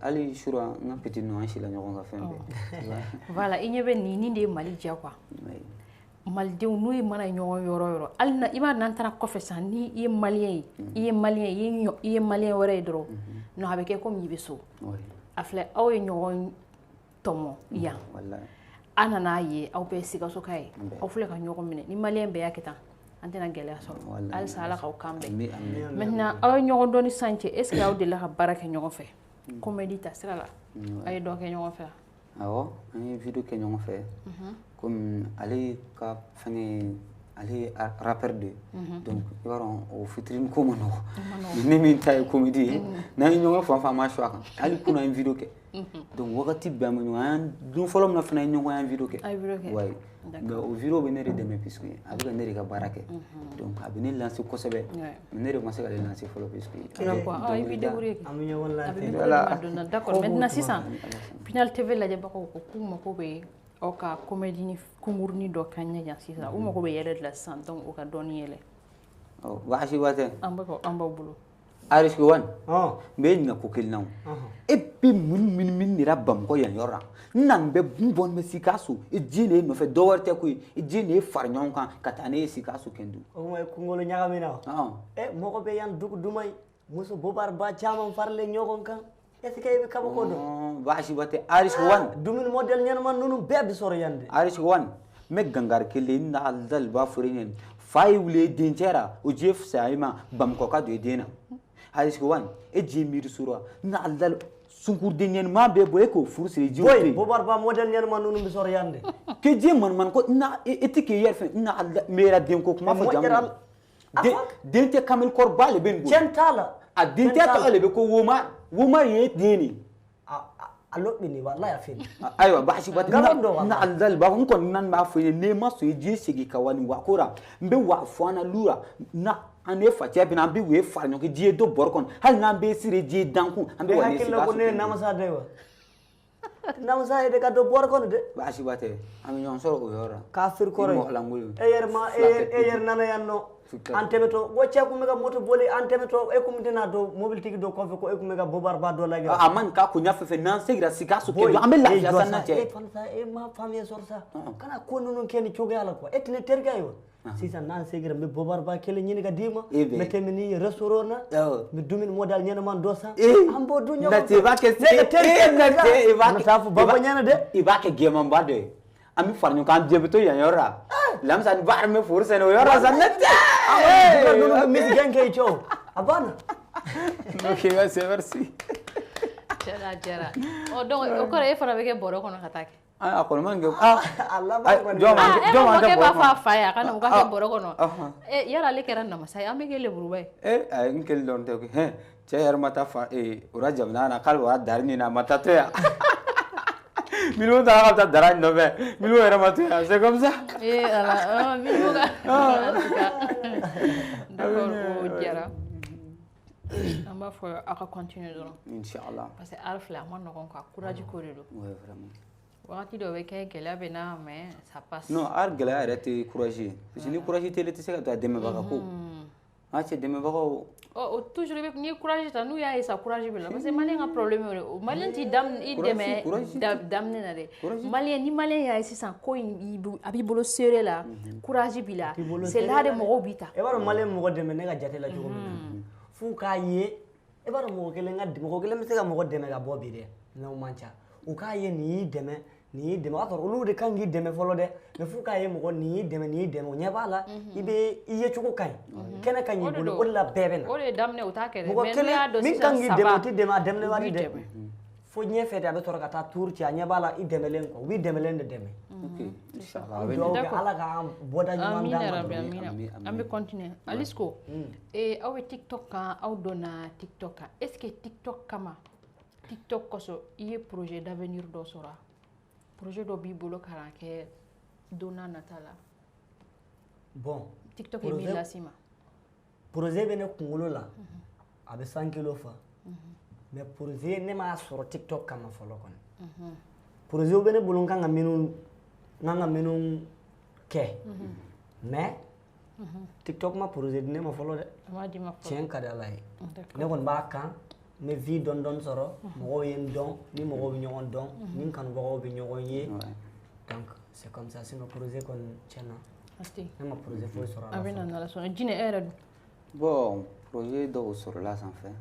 Hali sura n ka petit ninnu an sila ɲɔgɔn kan fɛn bɛɛ. Voilà i ɲɛ bɛ nin de ye Mali diya quoi. Malidenw n'u ye mana ɲɔgɔn yɔrɔ o yɔrɔ hali na i b'a n'an taara kɔfɛ sisan ni i ye malien ye i ye malien i ye malien wɛrɛ ye dɔrɔn non a bɛ kɛ komi i bɛ so. A filɛ aw ye ɲɔgɔn tɔmɔ yan. A nana ye aw bɛɛ Sikasoka ye aw filɛ ka ɲɔgɔn minɛ ni malien bɛɛ y'a kɛ tan an tɛna gɛlɛya sɔrɔ halisa Ala k'aw kan bɛn. Maintenant aw ye ɲɔgɔn dɔn ni sisan cɛ est ce que aw delila ka baara kɛ ɲɔgɔn fɛ comédie ta sira la aw ye dɔ kɛ ɲɔgɔn fɛ? Awɔ an ye vidéo kɛ ɲɔgɔn fɛ. Comme ale ka fɛngɛ ale ye rappeur de ye donc i b'a dɔn o featuring ko ma nɔgɔn ne min ta ye comédie ye n'an ye ɲɔgɔn fan fan ma su a kan hali kunun an ye vidéo kɛ donc wagati bɛɛ an bɛ ɲɔgɔn an don fɔlɔ min na fana an ye ɲɔgɔn ye an ye vidéo kɛ ouais mais o vidéo bɛ ne de dɛmɛ puisque a bɛ ka ne de ka baara kɛ donc a bɛ ne lancer kosɛbɛ mais ne de ma se k'ale lancer fɔlɔ puisque i b'i débrouiller an bɛ ɲɔgɔn lancer. Voilà d'accord maintenant sisan Pinal TV lajɛbagaw ko k'u mako bɛ aw ka comédie kunkurunin dɔ kan ɲɛ yan sisan u mago bɛ yɛlɛ de la sisan donc u ka dɔɔnin yɛlɛ. Ɔ baasi ba tɛ. An b'aw bolo. Arisque One. N bɛ ɲininka ko kelen na o. E bɛ mun min de la Bamakɔ yan yɔrɔ la n na n bɛ n bɔ n bɛ Sikaso i ji de ye nɔfɛ dɔ wɛrɛ tɛ koyi i ji de ye fara ɲɔgɔn kan ka taa ne ye Sikaso Kɛndu. O kuma kunkolo ɲagamina wa. Mɔgɔ bɛ yan dugu duman ye muso bobariba caman faralen ɲɔgɔn kan. Est ce que i bɛ kabako dɔn? Baasi ba tɛ Arisque One. Dumuni modèle ɲɛnama ninnu bɛɛ bɛ sɔrɔ yan dɛ. Arisque One n bɛ gangari kelen n'a daliba fɔra e ɲɛna fa ye wuli dencɛ la o ji fisaya i ma Bamakɔ ka don i den na. Arisque One e ji miiri sura n'a dali sunkuruden ɲɛnama bɛ bɔ e k'o furu siri ji o to yen. Bobariba modèle ɲɛnama ninnu bɛ sɔrɔ yan dɛ. K'e ji manumanu ko na e tɛ k'i yɛrɛ fɛ n'a mɛra den ko kuma fɔ jamu. Den tɛ kamelekɔrɔba de bɛ nin bolo. Tiɲɛ t'a la. A den tɛ tɔgɔ de bɛ ko Woma. Woma ye den de. A lɔbini walahi a fini. Ayiwa baasi ba tɛ. Na alidali b'a fɔ n kɔni nani b'a fɔ i ye n'i ma sɔn i ji segin ka wa nin wa ko la n bɛ wa fɔ an na lura na an ne facɛ bɛ na an bɛ wee fara ɲɔgɔn kan ji ye dɔ bɔrɔ kɔnɔ hali n'an bɛ siri ji dankun an bɛ wa ne sigi. E hakili la ko ne ye namasa de ye wa? Namasa ye de ka don bɔrɔ kɔnɔ dɛ. Baasi ba tɛ an bɛ ɲɔgɔn sɔrɔ o yɔrɔ la. Kafiri kɔrɔ ye. I mɔgɔ lankolon. E yɛrɛ ma e yɛrɛ nana yan nɔ. An tɛmɛtɔ wo cɛ kun bɛ ka moto boli an tɛmɛtɔ e kun tɛna don mobilitigi dɔ kɔfɛ ko e kun bɛ ka bobariba dɔ lajɛ. A ma nin k'a kun ɲɛ fɛn n'an seginna Sikaso kɛ an bɛ lafiya san na cɛ. E fana sa e ma faamuya sɔrɔ sa kana ko ninnu kɛ nin cogoya la quoi e tɛ ne terikɛ ye wa. Sisan n'an seginna n bɛ bobariba kelen ɲini ka d'i ma. N bɛ tɛmɛ n'i ye restaurant na. N bɛ dumuni modèle ɲɛnama dɔ san. An b'o dun ɲɔgɔn fɛ. I b'a kɛ ne ka terikɛ i b'a kɛ taa fɔ baba ɲɛna dɛ. I b'a kɛ gɛmanba dɔ ye. An bɛ fara ɲɔgɔn kan an jɛ bɛ to yan yɔrɔ la. Lamisa ni baara bɛ foro sɛnɛ o yɔrɔ la sa ne tɛ. Ninnu bɛ misi gɛn kɛ i cɛ o a banna. Ok merci. Jara jara ɔ donc o kɔrɔ e fana bɛ kɛ bɔrɔ kɔnɔ ka taa kɛ. A kɔni man kɛ a laban kɔni. Jɔn ma kɛ b'a fɔ a fa ye a ka na u ka kɛ bɔrɔ kɔnɔ. Yala ale kɛra namasa ye an bɛ kɛ lemuruba ye. Ayi n kelen dɔrɔn tɛ hɛn cɛ yɛrɛ ma taa fa o la jamana na k'ale b'a dari ɲini a ma taa to yan. Minnu taara ka taa dara nɔfɛ minnu yɛrɛ ma to yan c'est comme ça. Ee ala minnu ka en tout cas d'accord o diyara. An b'a fɔ aw ka continuer dɔrɔn. Inchallah. Parce que art filɛ a ma nɔgɔn quoi courage ko de don. Ouais vraiment. Wagati dɔ bɛ kɛ gɛlɛya bɛ na mais ça passe. Non art gɛlɛya yɛrɛ tɛ courage ye parce que ni courage tɛ i tɛ se ka taa dɛmɛbaga ko. An cɛ dɛmɛbagaw. Ɔ toujours i bɛ n'i ye courage ta n'u y'a ye sa courage b'i la parce que malien ka problème y'o de ye malien t'i daminɛ i dɛmɛ daminɛ na dɛ malien ni malien y'a ye sisan ko in a b'i bolo seere la courage b'i la c'est là de mɔgɔw b'i ta. E b'a dɔn malien mɔgɔ dɛmɛ ne ka jate la cogo min na f'u k'a ye e b'a dɔn mɔgɔ kelen ka mɔgɔ kelen bɛ se ka mɔgɔ dɛmɛ ka bɔ bi dɛ N'aw man ca u k'a ye nin y'i dɛmɛ, nin y'i dɛmɛ, o y'a sɔrɔ olu de kan k'i dɛmɛ fɔlɔ dɛ, mais f'u k'a ye mɔgɔ nin y'i dɛmɛ, nin y'i dɛmɛ, o ɲɛ b'a la i bɛ i ye cogo ka ɲi, kɛnɛ ka ɲi i bolo, o de la bɛɛ bɛ na. O de ye daminɛ, u t'a kɛ dɛ. Mɔgɔ kelen min kan k'i dɛmɛ, o t'i dɛmɛ a daminɛ waati dɛ, fo ɲɛfɛ de a bɛ sɔrɔ ka taa tour ci, a ɲɛ b'a la i dɛmɛlen kɔ, u b'i dɛmɛlen de dɛmɛ. Ok, inchallah. An bɛ dugawu kɛ Ala k'an bɔda ɲuman d'an ma. An bɛ continuer. Alisco, aw bɛ TikTok kan, aw donna TikTok kan, est ce que TikTok kama, TikTok kosɔn i ye projet d'avenir dɔ sɔrɔ? Projet dɔ b'i bolo ka na kɛ don n'a nata la? Bon, TikTok ye min las'i ma? Projet bɛ ne kunkolo la, a bɛ 100 kilos fa, mais projet ne m'a sɔrɔ TikTok kama fɔlɔ kɔni. Projet bɛ ne bolo n kan ka minnu kɛ, mais TikTok ma projet di ne ma fɔlɔ dɛ. Tiɲɛ ka di Ala ye, ne kɔni b'a kan, n bɛ vie dɔɔni dɔɔni sɔrɔ, mɔgɔw ye n dɔn, ni mɔgɔw bɛ ɲɔgɔn dɔn, ni n kanubagaw bɛ ɲɔgɔn ye, donc c'est comme ça. Sinon projet kɔni tiɲɛna ne ma projet foyi sɔrɔ a la. A bɛ na n'Ala sɔnna. Jinɛ, e yɛrɛ dun? Bon, projet dɔw sɔrɔla sanfɛ.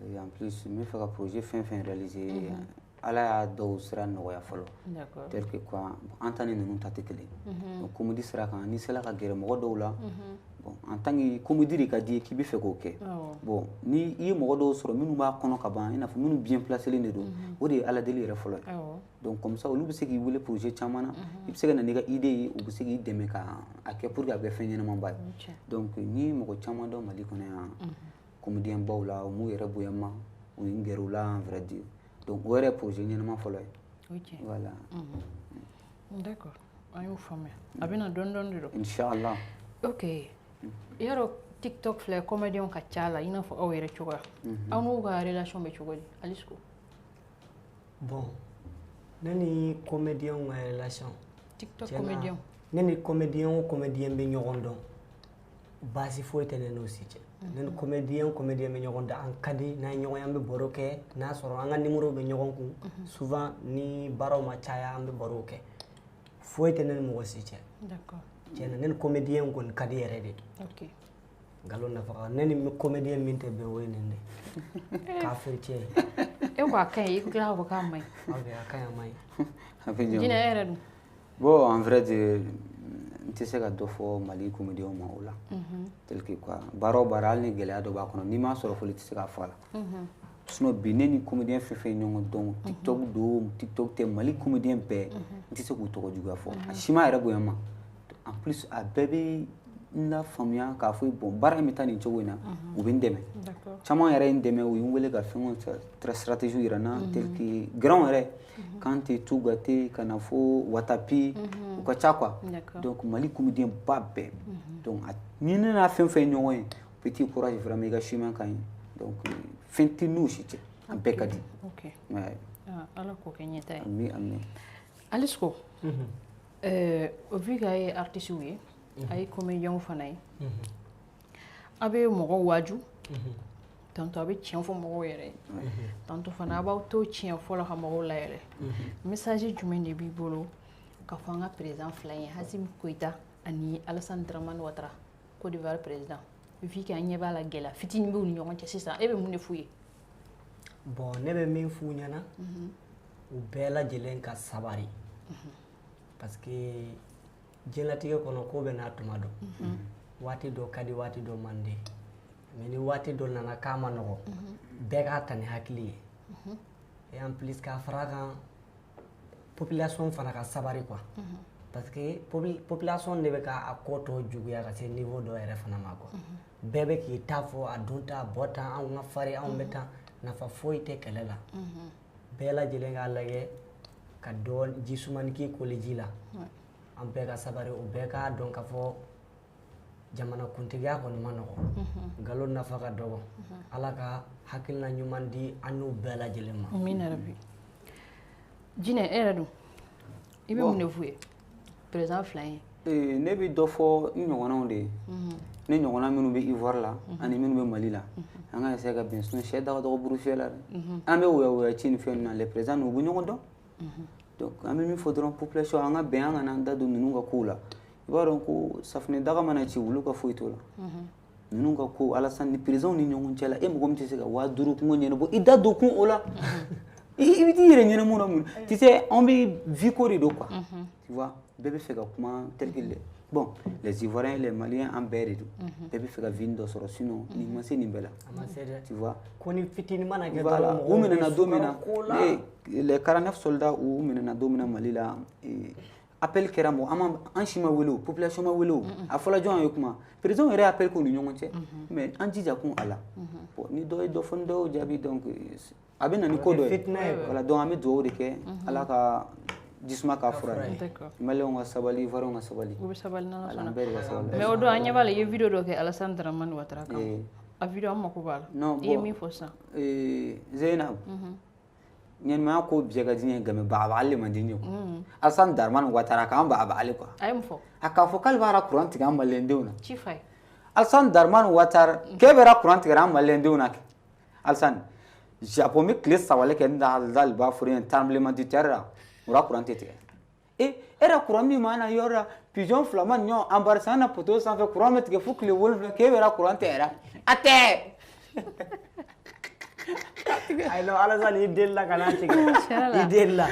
Et en plus, n bɛ fɛ ka projet fɛn fɛn réaliser, Ala y'a dɔw sira nɔgɔya fɔlɔ. Tel que quoi, an ta ni ninnu ta tɛ kelen. Donc comédie sira kan, n'i sera ka gɛrɛ mɔgɔ dɔw la, bon, en tant que comédie de ka di ye k'i bɛ fɛ k'o kɛ, bon, ni i ye mɔgɔ dɔw sɔrɔ minnu b'a kɔnɔ ka ban, i n'a fɔ minnu bien placé de don, o de ye Ala deli yɛrɛ fɔlɔ ye. Donc comme ça, olu bɛ se k'i wele projet caman na, i bɛ se ka na n'i ka idée ye, u bɛ se k'i dɛmɛ ka a kɛ pour que a bɛ kɛ fɛn ɲɛnamaba ye. Donc ni mɔgɔ caman dɔn Mali kɔnɔ yan, comédien baw la, u m'u yɛrɛ bonya ma, u ye n gɛrɛ u la, en vrai dire. Donc o yɛrɛ projet ɲɛnama fɔlɔ ye. Voilà. D'accord, an y'o faamuya. A bɛ na dɔɔni dɔɔni de don. Inchallah. Ok, yarɔ TikTok filɛ, comédien ka ca la i n'a fɔ aw yɛrɛ cogoya. Aw n'u ka relation bɛ cogo di, Alisco? Bon, ne ni comédien ka relation. TikTok comédien. Ne ni comédien o comédien bɛ ɲɔgɔn dɔn, baasi foyi tɛ ne n'o si cɛ. Ne ni comédien bɛ ɲɔgɔn dɔn, an ka di, n'an ye ɲɔgɔn ye an bɛ baro kɛ, n'a sɔrɔ an ka numéro bɛ ɲɔgɔn kun, souvent ni baaraw ma caya an bɛ barow kɛ. Foyi tɛ ne ni mɔgɔ si cɛ. D'accord. Tiɲɛna ne ni comédien kɔni ka di yɛrɛ de. Ok. Nkalon nafa ka ne ni comédien min tɛ bɛn, o ye nin de. Kafiri cɛ. E ko a ka ɲi, i ko k'a fɔ k'a man ɲi. Ok, a ka ɲi, a man ɲi. A bɛ jɔ. Jinɛ, e yɛrɛ dun? Bon, en vrai dire, n tɛ se ka dɔ fɔ Mali comédien ma o la. Tel que quoi, baara o baara, hali ni gɛlɛya dɔ b'a kɔnɔ, n'i m'a sɔrɔ fɔlɔ i tɛ se k'a fɔ a la. Sinon bi ne ni comédien fɛn fɛn ɲɔgɔn dɔn, TikTok don, TikTok tɛ, Mali comédien bɛɛ, n tɛ se k'u tɔgɔ juguya fɔ. A si ma yɛrɛ bonya ma. En plus, a bɛɛ bɛ n lafaamuya k'a fɔ bon, baara in bɛ taa nin cogo in na, u bɛ n dɛmɛ. Caman yɛrɛ ye n dɛmɛ, u ye n wele ka fɛnw stratégie yira n na, tel que grand yɛrɛ, Kante, Tougate, ka na fo Watapi, u ka ca quoi. Donc Mali comédien ba bɛɛ. Donc ni ne n'a fɛn fɛn ɲɔgɔn ye, petit courage vraiment, i ka chemin ka ɲi. Donc fɛn tɛ n'u si cɛ, a bɛɛ ka di. Ok. Ala k'o kɛ ɲɛta ye. Ami ami. Alisco, vu que a ye artiste ye, a ye comédien fana ye, a bɛ mɔgɔw waaju, tantôt a bɛ tiɲɛ fɔ mɔgɔw yɛrɛ ye, tantôt fana a b'aw to tiɲɛ fɔ la ka mɔgɔw layɛlɛ. Message jumɛn de b'i bolo ka fɔ an ka président fila ye, Assimi Goïta ani Alassane Dramane Ouattara, Côte d'Ivoire président, vu que an ɲɛ b'a la gɛlɛya fitinin b'u ni ɲɔgɔn cɛ sisan, e bɛ mun de f'u ye? Bon, ne bɛ min f'u ɲɛna, u bɛɛ lajɛlen ka sabari, parce que diɲɛlatigɛ kɔnɔ ko bɛ n'a tuma dɔn, waati dɔ ka di, waati dɔ man di, mais ni waati dɔ nana k'a ma nɔgɔ, bɛɛ k'a ta ni hakili ye. Et en plus k'a fara kan, population fana ka sabari quoi, parce que population de bɛ k'a ko tɔ juguya ka se niveau dɔ yɛrɛ fana ma quoi. Bɛɛ bɛ k'i ta fɔ, a don ta, a bɔ tan, anw ka farin, anw bɛ tan, nafa foyi tɛ kɛlɛ la. Bɛɛ lajɛlen k'a lajɛ ka dɔ ji sumani k'i koli ji la. An bɛɛ ka sabari, o bɛɛ k'a dɔn k'a fɔ jamana kuntigiya kɔni ma nɔgɔ, nkalon nafa ka dɔgɔ. Ala ka hakilina ɲuman di an n'u bɛɛ lajɛlen ma. Amina rabi. Jinɛ, e yɛrɛ dun, i bɛ mun de f'u ye président fila ye? Ne bɛ dɔ fɔ n ɲɔgɔnnaw de ye, ne ɲɔgɔnna minnu bɛ Ivoire la ani minnu bɛ Mali la, an ka essayer ka bɛn, sinon sɛ da ka dɔgɔ buru fiyɛ la dɛ. An bɛ woya ci ni fɛn ninnu na, les présidents u bɛ ɲɔgɔn dɔn. Donc an bɛ min fɔ dɔrɔn, population an ka bɛn, an kana an da don ninnu ka kow la. I b'a dɔn ko safunɛ daga mana ci, olu ka foyi t'o la. Ninnu ka ko Alassane ni présidents ni ɲɔgɔn cɛ la, e mɔgɔ min tɛ se ka 5000 kungo ɲɛnabɔ, i da don kun o la. I bɛ t'i yɛrɛ ɲɛnamɔ na mun? Tu sais, an bɛ vie ko de don quoi. Tu vois, bɛɛ bɛ fɛ ka kuma tel que bon, les Ivoiriens, les Maliens, an bɛɛ de don. Bɛɛ bɛ fɛ ka vie dɔ sɔrɔ, sinon nin ma se nin bɛɛ la. A ma se dɛ. Tu vois. Ko ni fitinin mana kɛ Voilà, dɔrɔn u mɔgɔw bɛ minɛna don min na sukaro ko la. Les 49 soldats u minɛna don min na Mali la, appel kɛra mɔgɔ an ma, an si ma wele o, population ma wele o. A fɔla jɔn ye kuma? Président yɛrɛ ye appel k'u ni ɲɔgɔn cɛ, mais an jija kun a la. Bon, ni dɔ ye dɔ fɔ, ni dɔ y'o jaabi, donc a bɛ na ni ko dɔ ye. Fitinɛ ye. Voilà, donc an bɛ dugawu de kɛ, Ala ka jisuma k'a fura ye. Maliyɛnw ka sabali, Ivoiriyɛnw ka sabali. U bɛ sabali n'Ala Voilà, an sɔnna. bɛɛ de ka sabali. Mais o don an ɲɛ b'a la, i ye vidéo dɔ kɛ Alassane Dramane Ouattara kan. A vidéo, an mako b'a la. Non, I ye bon. min fɔ sisan. Zeynab, ɲɛnɛmaya ko bɛɛ ka di n ye, nka bagabagali man di n ye quoi. Alassane Dramane Ouattara k'an bagabagali quoi. A ye mun fɔ? A k'a fɔ k'ale b'a courant tigɛ an maliyɛndenw na. Ci fa ye. Alassane Dramane Ouattara, k'e bɛra courant tigɛra an maliyɛndenw na kɛ. Alassane, Japon bɛ tile 3 le kɛ n da dali b'a fɔ yen tremblement de terre la, o la courant tɛ tigɛ. E e yɛrɛ courant min m'an na yɔrɔ la, pigeon fila ma nin ɲɔgɔn embarrassé an na poteau sanfɛ, courant bɛ tigɛ fo tile 7, k'e bɛra courant tigɛra. A tɛ. Ayi non, Alassane i delila ka n'a tigɛ. Tiɲɛ la. I delila.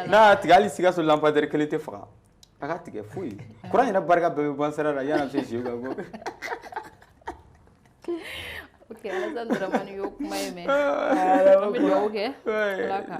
N'a y'a tigɛ, hali Sikaso lampadaire kelen tɛ faga. A ka tigɛ foyi. Courant yɛrɛ barika bɛɛ bɛ ban sira la yanni a bɛ se jeu ka bɔ. Ok, Alassane Dramane y'o kuma ye, mais an bɛ dugawu kɛ Ala ka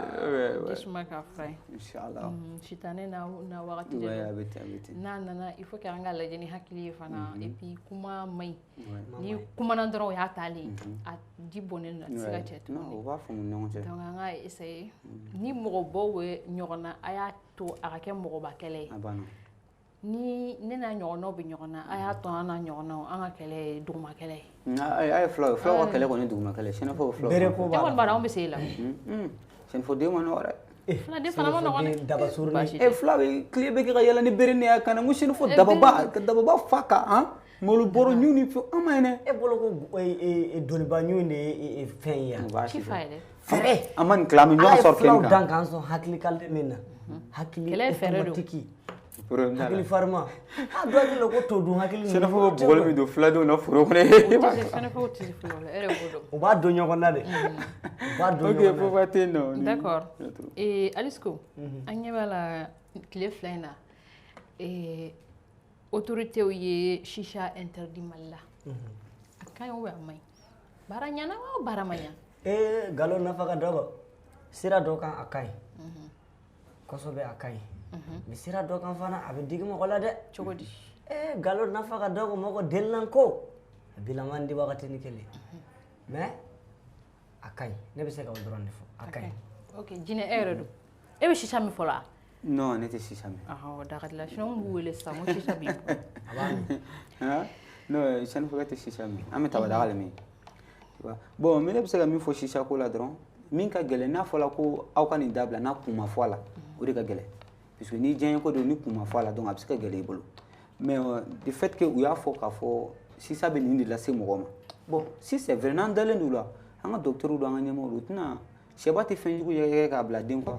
jisuma k'a fura ye. Inchallah. Sitanɛ n'a wagati de Ouais, don. a bɛ ten, a bɛ ten. N'a nana, il faut que an ka lajɛ ni hakili ye fana, et puis kuma man ɲi. Ouais. Ni kumana dɔrɔn, o y'a taalen ye. A ji bɔnnen don, a tɛ se ka cɛ Non, tuguni. o b'a faamu ni ɲɔgɔn cɛ. Donc an ka essayer, ni mɔgɔbaw bɛ ɲɔgɔn na, a y'a to a ka kɛ mɔgɔba kɛlɛ ye. A banna. Ni ne n'a ɲɔgɔnnaw bɛ ɲɔgɔn na, a y'a to an n'a ɲɔgɔnnaw an ka kɛlɛ ye duguma kɛlɛ ye. A ye fulaw ye, fulaw ka kɛlɛ kɔni ye duguma kɛlɛ ye. Sɛnɛfɔw fulaw. Bere ko E b'a kɔni la. b'a dɔn anw bɛ se e la. Sɛnɛfɔ den ma nɔgɔ dɛ. Fuladen fana ma nɔgɔn dɛ. Daba suruni. Baasi E tɛ. fula bɛ tile bɛ kɛ ka yɛlɛ ni bere ne y'a kan na, n ko sɛnɛfɔ Eh, dababa ka dababa fa kan han malo bɔrɔ ɲu ni fɛn an ma ye dɛ. E bolo ko doniba ɲu in de ye fɛn ye yan. Ci fa ye dɛ. Fɛrɛ. An ma nin tila, an bɛ Ala ɲɔgɔn ye sɔrɔ fulaw fɛn dan kan. k'an sɔn hakili kalite min na. Hakili Kɛlɛ ye fɛɛrɛ don. automatique. Problème t'a la. Hakili farima. A dɔ hakili la ko to dun hakili ninnu. Sɛnɛfɔ bɛ bugɔli min don fuladenw na foro kɔnɔ. U tɛ se, sɛnɛfɔw tɛ se fulaw la, e yɛrɛ b'o dɔn. U b'a don ɲɔgɔn na de. U b'a don Ok, ɲɔgɔn na. foyi tɛ yen nɔ. D'accord. Alisco, an ɲɛ b'a la tile 2 in na, autorités ye chicha interdit Mali la. A ka ɲi ou bien a man ɲi? Baara ɲɛna wa baara ma ɲa? Ee, nkalon nafa ka dɔgɔ. Sira dɔ kan a ka ɲi. Kosɛbɛ a ka ɲi. Mais sira dɔ kan fana a bɛ digi mɔgɔ la dɛ. Cogo di? Ee, nkalon nafa ka dɔgɔ, mɔgɔ delilan ko. A bilaman di wagati ni kelen. Mais a ka ɲi. Ne bɛ se ka o dɔrɔn de fɔ. A ka ɲi. Ok, Jinɛ, e yɛrɛ don. E bɛ chicha min fɔlɔ wa? Non, ne tɛ chicha min. Ahɔ, dakadila, sinon n b'u wele sisan ko chicha b'i bolo. A b'a min. Hein? Non, sɛnɛfɔkɛ tɛ chicha min. An bɛ tabadaga de min. Tu vois? Bon, mais ne bɛ se ka min fɔ chicha ko la dɔrɔn, min ka gɛlɛn, n'a fɔra ko aw ka nin dabila, n'a kun ma fɔ a la, o de ka gɛlɛn. Puisque ni diɲɛ ko don, ni kun ma fɔ a la, donc a bɛ se ka gɛlɛya i bolo. Mais du fait que u y'a fɔ k'a fɔ chicha bɛ nin de lase mɔgɔ ma. Bon, si c'est vrai, n'an dalen don o la, an ka docteur don, an ka ɲɛmɔgɔw don, u tɛna sɛba tɛ fɛn jugu yɛgɛyɛgɛ k'a bila den kɔrɔ.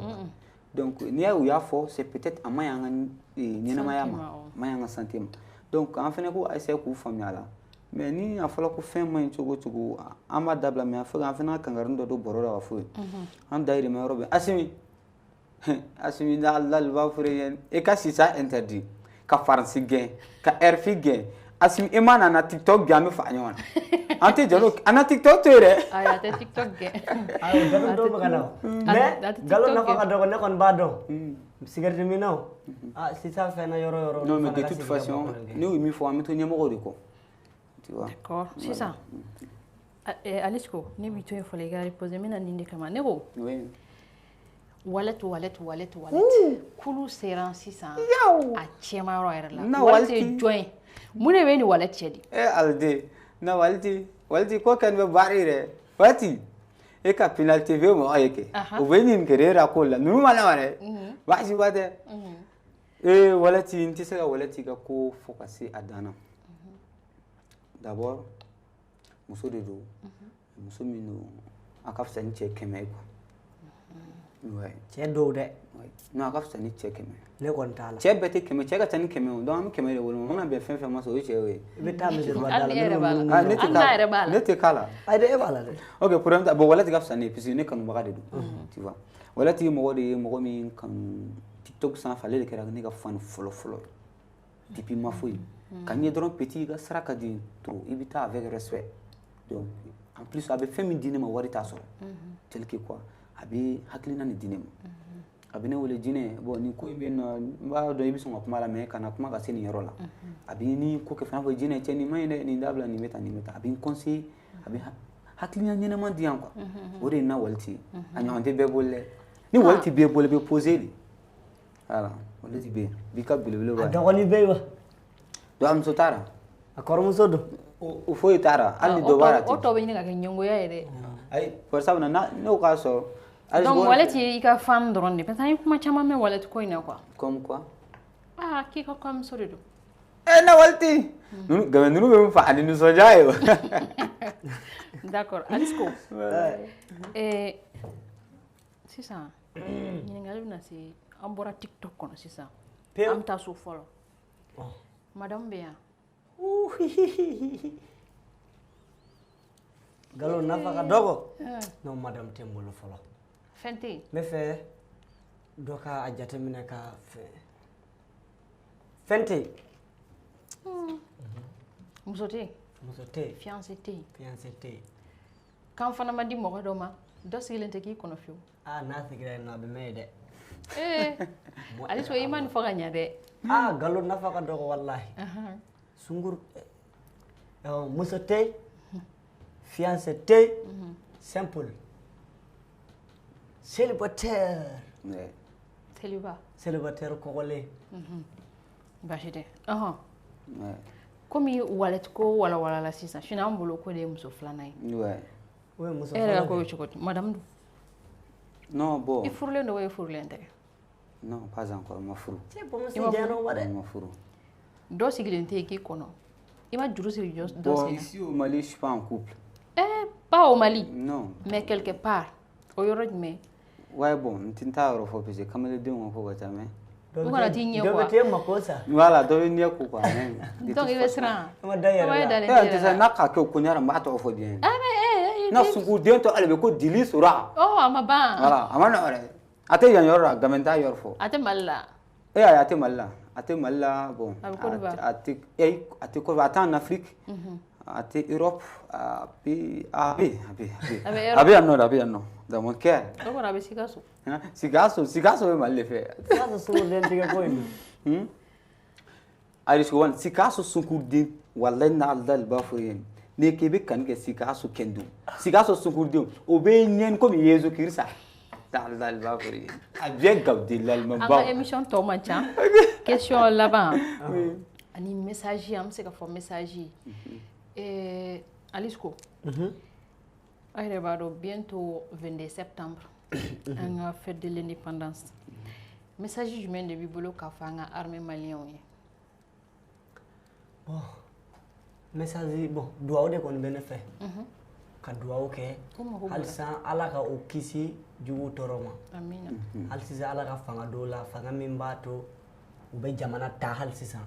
Donc n'i y'a ye u y'a fɔ, c'est peut-être a ma ɲi an ka ɲɛnamaya ma, a ma ɲi an ka santé ma. Donc an fana ko essayer k'u faamuya a la. Mais ni a fɔra ko fɛn ma ɲi cogo o cogo, an b'a dabila, mais a fɔ an fana ka kangari dɔ don bɔrɔ la ka f'u ye. An dayirimɛ yɔrɔ bɛɛ. Asimi, Asimi n'Ala b'a fɔ ye, e ka chicha interdit, ka Faransi gɛn, ka RFI gɛn. Asimi, e ma nana TikTok gɛn, an bɛ faga ɲɔgɔn na. An tɛ jɔ n'o, an na TikTok to yen dɛ. Ayi, a tɛ TikTok gɛn. Ayi, o dɔ dɔw bɛ ka na o. Mais A tɛ nkalon TikTok nafa gɛn. ka dɔgɔ, ne kɔni b'a dɔn. Cigarette minnaw. Ah, sisan fɛn na yɔrɔ o yɔrɔ. Non, mais fana de ka toute sigi ka façon, bɔ kɔnɔ. n'u ye min fɔ, an bɛ to ɲɛmɔgɔw de kɔ. Tu vois. D'accord. Sisan, Alisco, ne b'i to yen fɔlɔ, i ka reposer, n bɛna nin de kama. Ne ko Oui. wallet, wallet, wallet, wallet. Kulu sera sisan a cɛma yɔrɔ yɛrɛ la. Na Wallet ye walti. jɔn ye? Mun de bɛ ni wallet cɛ di? Eh, Alde, na walti, walti ko kan bɛ baara yɛrɛ. Walti, e ka Pinal TV mɔgɔ ye kɛ. O bɛ ɲininka e la ko la. Ninnu ma na dɛ. Baasi ba tɛ. Eh, walati, n tɛ se ka walati ka ko fɔ ka se a dan na. D'abord, muso de don. Muso min don, a ka fisa ni cɛ 100 ye quoi. Cɛ dɔw dɛ. Non, a ka fisa ni cɛ 100. Ne kɔni t'a la. Cɛ bɛɛ tɛ 100, cɛ ka ca ni 100 o. Donc an bɛ 100 de wolo, mana bɛn fɛn fɛn ma sɔrɔ o ye cɛ ye. I bɛ taa misiriba da la. Hali e yɛrɛ b'a la. Ne tɛ Hali n'a yɛrɛ b'a la. Ne tɛ k'a la. Ayi dɛ, e b'a la dɛ. Ok, problème t'a. Bon, Walati ka fisa ne ye puisque ne kanubaga de don. Tu vois. Walati ye mɔgɔ de ye mɔgɔ min kanu TikTok sanfɛ, ale de kɛra ne ka fan fɔlɔ fɔlɔ ye. Depuis ma foyi. Ka n ye dɔrɔn petit i ka sira ka di trop, i bɛ taa avec respect. Donc en plus a bɛ fɛn min di ne ma wari t'a sɔrɔ. Tel que quoi, a bɛ hakilina de di ne ma. A bɛ ne wele jinɛ, bon nin ko in bɛ yen nɔ, n b'a dɔn i bɛ sɔn ka kuma la mais kana kuma ka se nin yɔrɔ la. A bɛ ni ko kɛ fana fɔ jinɛ cɛ nin man ɲi dɛ, nin dabila nin bɛ tan nin bɛ tan. A bɛ n conseiller, a bɛ hakilina ɲɛnama di yan quoi. O de ye n na Walati ye. A ɲɔgɔn tɛ bɛɛ bolo dɛ. Ni Walati b'e bolo i bɛ poser de. Voilà, Walati bɛ yen. B'i ka belebele A dɔgɔnin bɛ yen wa? Donc a muso t'a la. A kɔrɔmuso don. O foyi t'a la, hali ni dɔ b'a la. O tɔ bɛ ɲini ka kɛ ɲɛngoya ye dɛ. Ayi, bari sabula n'o k'a sɔrɔ. Donc Walati ye i ka fan dɔrɔn de parce que an ye kuma caman mɛn Walati ko in na quoi. Comme quoi? Ah, k'i ka kɔɲɔmuso de don. Eh na Walati. Ninnu gamin ninnu bɛ n fa ani nisɔndiya ye. D'accord, Alisco. Sisan ɲininkali bɛna se an bɔra TikTok kɔnɔ sisan. An bɛ taa so fɔlɔ. Madame bɛ yan. Galon nafa ka dɔgɔ. Non, madame tɛ n bolo fɔlɔ. Fɛn tɛ yen. N bɛ fɛ dɔ ka a jateminɛ ka fɛn. Fɛn tɛ yen. Muso tɛ yen. Muso tɛ yen. Fiancé tɛ yen. Fiancé tɛ yen. Kan fana ma di mɔgɔ dɔ ma, dɔ sigilen tɛ k'i kɔnɔ fiyewu. Ah, n'a sigira yen nɔ a bɛ mɛn yen dɛ. Alisco i ma nin fɔ ka ɲɛ dɛ. Ah, galon nafa ka dɔgɔ walahi. Sunguru muso tɛ yen. Fiancé tɛ yen. Simple. Célibataire. Célibat. Célibataire kɔgɔlen. Baasi tɛ. Komi Walati ko walawalala sisan, sini an bolo ko de ye muso filanan ye. O ye muso E yɛrɛ ka filanan ko bɛ cogo di? Madame dun? Non, bon. I furulen don wa i furulen tɛ? Non, pas encore, ma furu. Cɛ bɔnmuso jɛra wa dɛ. Ma furu. Dɔ sigilen tɛ yen k'i kɔnɔ. I ma juru siri dɔ sen na? Bon, ici au Mali, je suis pas en couple. Eh, pas au Mali. Non. Mais quelque part. O yɔrɔ jumɛn? Ouais, bon, n tɛ n t'a yɔrɔ fɔ parce que kamaledenw ka ko ka ca mais. U kana t'i ɲɛ Dɔ quoi. bɛ t'e mako sa. Voilà, dɔ bɛ ɲɛ ko quoi. Donc i bɛ siran. I ma da i yɛrɛ la. I dalen Eh, t'i tɛ yɛrɛ se la. n'a k'a kɛ o ko ɲara n b'a tɔgɔ fɔ bien. Ah mais eh. Na sunkuden tɔ ale bɛ ko dili sora. Oh, a ma ban. Voilà, a ma nɔgɔ dɛ. A tɛ yan yɔrɔ la, gamin t'a yɔrɔ fɔ. A tɛ Mali la. Eh, ayi, a tɛ Mali la. A tɛ Mali la, bon. A bɛ Côte d'Ivoire. A tɛ eh, a tɛ Côte d'Ivoire, a tɛ en Afrique. A tɛ Europe, a bɛ a bɛ a bɛ A bɛ a bɛ yan nɔ a bɛ yan nɔ dans mon cœur. O kɔni a bɛ Sikaso. Sikaso, Sikaso bɛ Mali de fɛ. Sikaso sunguruden tigɛ ko in dun. Alisco wani Sikaso sunguruden walahi n'a b'a fɔ ye n'i k'i bɛ kanu kɛ Sikaso kɛndo Sikaso sunguruden o bɛ ɲɛni komi Yezu Kirisa. N'a b'a fɔ ye a bɛ gawuden lalima An ka émission tɔ man ca. Question laban. Ani message an bɛ se ka fɔ message. Alisco. Aw yɛrɛ b'a dɔn bientôt 22 septembre an ka fête de l'indépendance. Message jumɛn de b'i bolo k'a fɔ an ka armée malienw ye? Bon, message bon duwawu de kɔni bɛ ne fɛ. Ka duwawu kɛ halisa Ala ka o kisi jugu tɔɔrɔ ma. Amina. Hali sisan Ala ka fanga d'o la, fanga min b'a to u bɛ jamana ta hali sisan.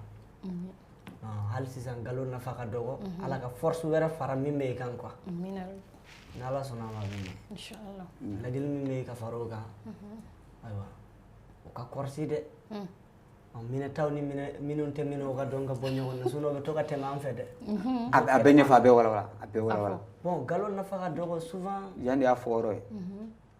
Hali sisan nkalon nafa ka dɔgɔ. Ala ka force wɛrɛ fara min bɛ yen kan quoi. Amina. N'Ala sɔnna a ma bɛ ɲɛ. Inchallah. Ladili min bɛ yen ka fara o kan. Ayiwa, o ka kɔrɔsi dɛ. Minɛtaw ni minnu tɛ minɛ o ka dɔn ka bɔ ɲɔgɔn na sinon o bɛ to ka tɛmɛ an fɛ dɛ. A bɛɛ ɲɛfɔ, a bɛɛ walawala, a bɛɛ walawala. Bon, nkalon nafa ka dɔgɔ souvent. Yan de y'a fɔ yɔrɔ ye.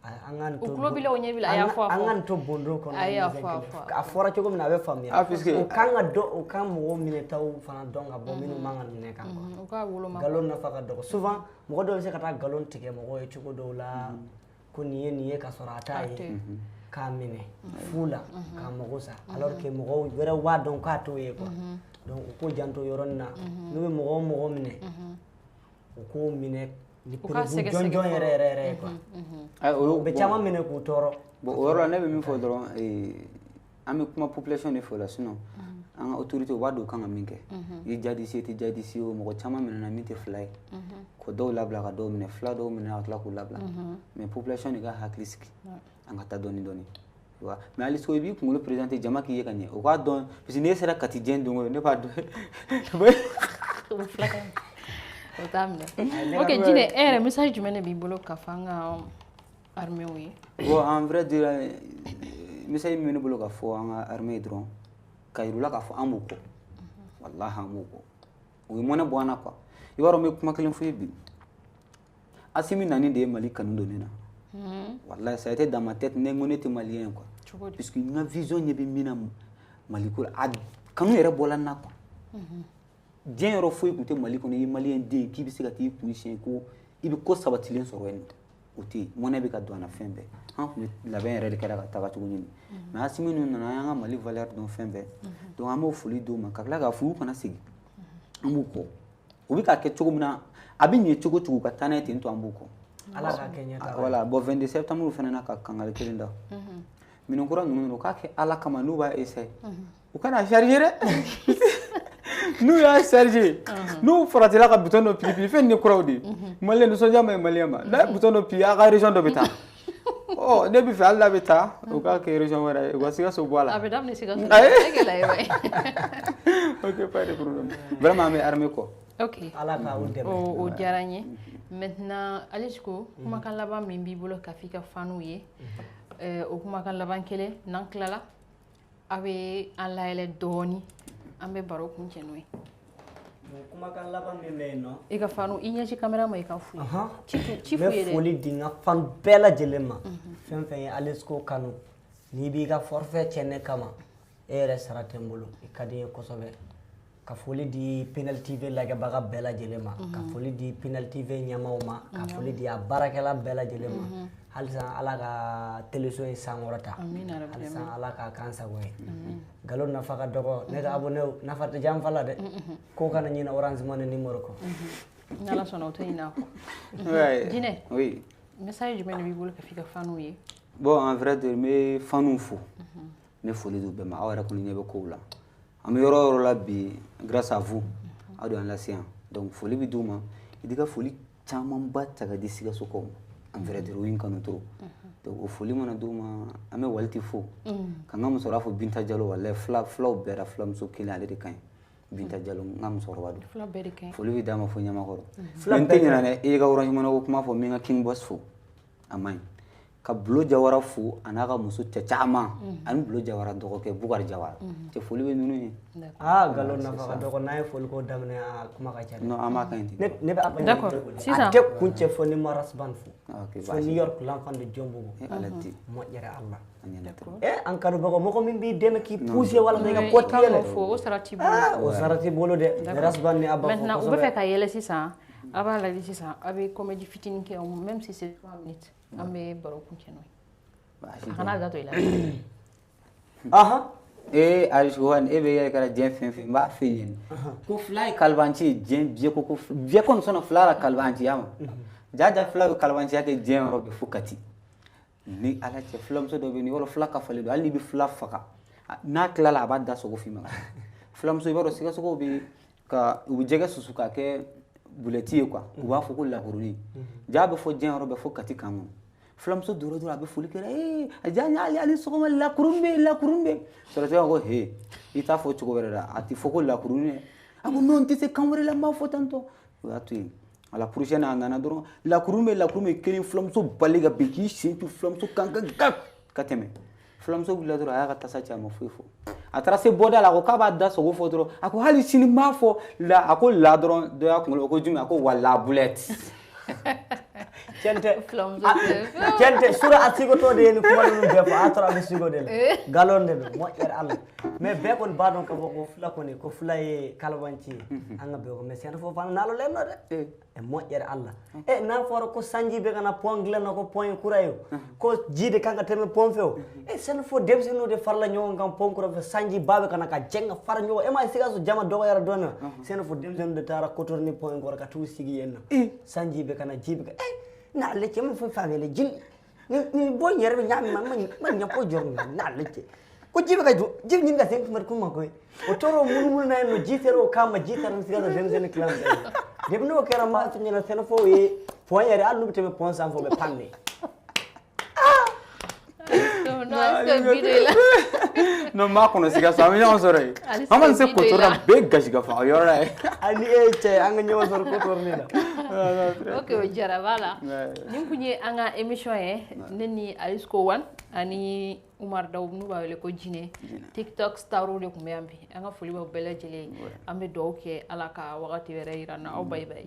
An ka nin to U tulo b'i la, u ɲɛ b'i la, a y'a fɔ a fɔ. An ka nin to bondo kɔnɔ. A y'a fɔ a fɔ. A fɔra cogo min na a bɛ faamuya. Ah, puisque o kan ka dɔn, o kan mɔgɔw minɛtaw fana dɔn ka bɔ minnu man ka minɛ kan quoi. U k'a woloma. Nkalon nafa ka dɔgɔ souvent mɔgɔ dɔw bɛ se ka taa nkalon tigɛ mɔgɔw ye cogo dɔw la ko nin ye nin ye ka sɔrɔ a t'a ye. K'a minɛ fu la k'a mago sa alors que mɔgɔw wɛrɛw b'a dɔn k'a t'o ye quoi. Donc u k'o janto yɔrɔnin na n'u bɛ mɔgɔ o mɔgɔ minɛ u k'o minɛ ni preuve jɔnjɔn yɛrɛ yɛrɛ yɛrɛ ye quoi. U bɛ caman minɛ k'u tɔɔrɔ. Bon, o yɔrɔ la ne bɛ min fɔ dɔrɔn, an bɛ kuma population de fɛ o la sinon An ka autorité u b'a dɔn u kan ka min kɛ. I ye djihadiste ye, i tɛ djihadiste ye o, mɔgɔ caman minɛna min tɛ fila ye. Ko dɔw labila ka dɔw minɛ, fila dɔw minɛ ka tila k'u labila. Mais population de ka hakili sigi. An ka taa dɔɔni dɔɔni. Tu vois. Mais Alisco, i b'i kunkolo présenter jama k'i ye ka ɲɛ. O k'a dɔn parce que n'e sera Kati diɲɛ don o don, ne b'a dɔn. O fila ka ɲi. O t'a minɛ. Ok, Jinɛ, e yɛrɛ message jumɛn de b'i bolo ka fɔ an ka armée ye? Bon, en vrai dire, message min bɛ ne bolo ka fɔ an ka armée ye dɔrɔn, ka yir'u la k'a fɔ an b'u kɔ. Walahi an b'u kɔ. U ye mɔnɛ bɔ an na quoi. I b'a dɔn n bɛ kuma kelen f'i ye bi. Assimi nani de ye Mali kanu don ne na. Wallahi, ça a été dans ma tête, ne ko ne tɛ malien ye quoi. Cogo di? Puisque n ka vision ɲɛ bɛ min na Mali ko la, a kanu yɛrɛ bɔla n na quoi. Diɲɛ yɔrɔ foyi tun tɛ Mali kɔnɔ, i ye malien den ye k'i bɛ se ka t'i kun siɲɛ ko i bɛ ko sabatilen sɔrɔ yen nɔ. O tɛ yen. Mɔnɛ bɛ ka don an na fɛn bɛɛ. An tun bɛ labɛn yɛrɛ de kɛra ka taga cogo ɲini. Mais Assimi ninnu nana, an y'an ka Mali valeur dɔn fɛn bɛɛ. Donc an b'o foli d'u ma ka tila k'a fɔ u kana segin. An b'u kɔ. U bɛ k'a kɛ cogo min na, a bɛ ɲɛ cogo cogo u ka taa n'a ye ten tɔ an b'u kɔ. Ala k'a kɛ ɲɛtaga ye. Voilà, bon 22 septembre fana na ka kankari kelen da. Minɛn kura ninnu u k'a kɛ Ala kama n'u b'a essayer. U kana charger dɛ. N'u y'a charger, n'u faratila ka bouton dɔ pili pili fɛn nin ye kuraw de ye. Malien nisɔndiya ma ɲi malien ma. N'a ye bouton dɔ pili a ka région dɔ bɛ taa. Ɔ ne bɛ fɛ hali n'a bɛ taa u k'a kɛ région wɛrɛ ye u ka Sikaso bɔ a la. A bɛ daminɛ Sikaso. Ayi. E gɛlɛya ye wa? Ok, pas de problème. Vraiment an bɛ armée kɔ. Ok. Ala k'aw dɛmɛ. O diyara n ye. Maintenant, Alisco, kumakan laban min b'i bolo ka f'i ka faniw ye, o kumakan laban kelen n'an tilala, a bɛ an layɛlɛ dɔɔni, an bɛ baro kuncɛ n'o ye. Bon, kumakan laban min bɛ yen nɔ. I ka fanu, i ɲɛsin caméra ma i ka f'u ye. Ci N f'u ye bɛ dɛ. foli di n ka fan bɛɛ lajɛlen ma. Fɛn fɛn ye Alisco kanu, n'i b'i ka forfait cɛ ne kama, e yɛrɛ sara tɛ n bolo, i ka di n ye kosɛbɛ. Ka foli di Pinel TV lajɛbaga bɛɛ lajɛlen ma, ka foli di Pinel TV ɲɛmaaw ma, ka foli di a baarakɛla bɛɛ lajɛlen ma. Halisa Ala ka téléso in sankɔrɔta. Amina rabbi. Halisa Ala k'a k'an sago ye. Nkalon nafa ka dɔgɔ, ne ka abonné nafa tɛ janfa la dɛ. Ko kana ɲinɛ Orange Money numéro kɔ. N'Ala sɔnna o tɛ ɲinɛ a kɔ. Ouais. Jinɛ. Oui. Message jumɛn de b'i bolo ka f'i ka faniw ye? Bon, en vrai dire, n bɛ faniw fo. N bɛ foli di u bɛɛ ma. Aw yɛrɛ kɔni ɲɛ bɛ kow la. An bɛ yɔrɔ o yɔrɔ la bi, grâce à vous, aw de y'an lase yan. Donc foli bɛ d'u ma. I b'i ka foli camanba ta ka di Sikasokaw ma. En vrai dire, o ye n kanu trop. Donc o foli mana d'u ma, an bɛ Waliti fo. Ka n ka musokɔrɔba fo Binta Jalo, walahi filaw bɛɛ la filamuso kelen ale de ka ɲi. Binta Jalo, n ka musokɔrɔba don. Fila bɛɛ de ka ɲi. Foli bɛ d'a ma fo Ɲamakɔrɔ. Fila Mais n tɛ bɛɛ ɲinɛ dɛ, i ka Orange Money ko kuma fɔ, n bɛ n ka King Boss fo. A man ɲi. Ka Bulo Jawara fo a n'a ka muso cɛ caman ani Bulo Jawara dɔgɔkɛ Bukari Jawara. Cɛ foli bɛ ninnu ye. Aa nkalon nafa ka dɔgɔ, n'an ye foli ko daminɛ a kuma ka ca dɛ. Non, an b'a kan ten. Ne bɛ a D'accord. Sisan. A tɛ kun cɛ fɔ ni ma Rasban fo. Ok, Fo baasi. New York l'enfant de Jombogo. Eh, Ala ti. Moƴƴere Allah. A ɲɛna trop. Eh, an kanubaga mɔgɔ min b'i dɛmɛ k'i pousser walasa i ka Oui, ko i kan tigɛ k'o dɛ. fo, o sara t'i bolo. Ah, o sara t'i bolo dɛ. Rasban ni Abba fo Maintenant, u bɛ kosɛbɛ. fɛ ka yɛlɛ sisan, a b'a lajɛ sisan, a bɛ comédie fitinin kɛ, même si c'est 3 minutes, an bɛ baro kuncɛ n'o ye. Baasi A tɛ. kana da to i la. Ahan. Eh, Alisco, e bɛ yɛlɛ kɛra diɲɛ fɛn fɛn n b'a f'i ɲɛna. Ko fila ye kalibanci ye diɲɛ biɲɛ ko biɲɛ kɔni sɔnna fila la kalibanciya ma. Jaja fila bɛ kalibanciya kɛ diɲɛ yɔrɔ bɛɛ fo Kati. Ni Ala cɛ filamuso dɔ bɛ yen, yɔrɔ fila kafalen don, hali n'i bɛ fila faga, n'a tilala a b'a da sogo f'i ma. Filamuso i b'a dɔn Sikasokaw bɛ ka u bɛ jɛgɛ susu k'a kɛ bulɛti ye quoi. U b'a fɔ ko lakurunin. Ja bɛ fɔ diɲɛ yɔrɔ bɛɛ fo Kati kan kɔnɔ. Filamuso donna dɔrɔn a bɛ foli kɛ ee ja hali sɔgɔma lakurun bɛ yen lakurun bɛ yen. Sɔrɔtigi ko he i t'a fɔ cogo wɛrɛ la a tɛ fɔ ko lakurunin dɛ. A ko non n tɛ se kan wɛrɛ la n b'a fɔ tan tɔ. O y'a to yen. A la prochaine a nana dɔrɔn lakurun bɛ lakurun bɛ kelen filamuso bali ka bin k'i sen tu filamuso kan ka gap ka tɛmɛ. Filamuso wulila dɔrɔn a y'a ka tasa ci a ma foyi fɔ. A taara se bɔda la a ko k'a b'a da sogo fɔ dɔrɔn a ko hali sini n b'a fɔ la a ko la dɔrɔn dɔ y'a kunkolo ko jumɛn a ko wala bulɛti. Tiɲɛ tɛ. Filamuso tɛ. Tiɲɛ tɛ, sura a sigotɔ de ye nin kuma ninnu bɛɛ fɔ, a y'a sɔrɔ a bɛ sigo de la. Nkalon de don, moƴƴere Allah. Mais bɛɛ kɔni b'a dɔn k'a fɔ ko fila kɔni, ko fila ye kalabanci ye. An ka bɛɛ ko mais Sɛnɛfɔ fana nalolen don dɛ. E moƴƴere Allah. E n'a fɔra ko sanji bɛ ka na pont dilan na ko pont ye kura ye o, ko ji de kan ka tɛmɛ pont fɛ o. E Sɛnɛfɔ denmisɛnninw de farala ɲɔgɔn kan pont kura fɛ, sanji ba bɛ ka na ka jɛn ka fara ɲɔgɔn. E m'a ye Sikaso jama dɔgɔyara dɔɔnin wa? Sɛnɛfɔ denmisɛnninw de taara Kotoni pont in kɔrɔ ka t'u sigi yen nɔ. Sanji bɛ ka na, ji bɛ ka n'ale cɛ ma fɛn faamuyali jini ni bɔ n yɛrɛ bɛ ɲaami ma ma ɲɛ ko jɔrɔ na n'ale cɛ. Ko ji bɛ ka jɔ, ji bɛ ɲini ka se n kun ma koyi. O tora o munumunu na yen nɔ, ji sera o kan ma, ji taara ni Sikaso denmisɛnnin kilan bɛɛ ye. Depuis n'o kɛra, n b'a f'i ɲɛna, sɛnɛfɔw ye pont yɛrɛ, hali n'u bɛ tɛmɛ pont sanfɛ, u bɛ pan de. Non, est-ce que vidéo la? Non, n b'a kɔnɔ Sikaso, an bɛ ɲɔgɔn sɔrɔ yen. An mana se Kotoro la, bɛɛ gasi ka faga o yɔrɔ la yen. Hali ni e ye cɛ ye, an ka ɲɔgɔn sɔrɔ Kotoro la. Ok, o jara b'a la. Nin kun ye an ka émission ye, ne ni Alisco One ani Umar Daw, n'u b'a wele ko Jinɛ, TikTok starw de tun bɛ yan bi. An ka foli b'aw bɛɛ lajɛlen ye. An bɛ dugawu kɛ, Ala ka wagati wɛrɛ yira n na. Aw bye bye.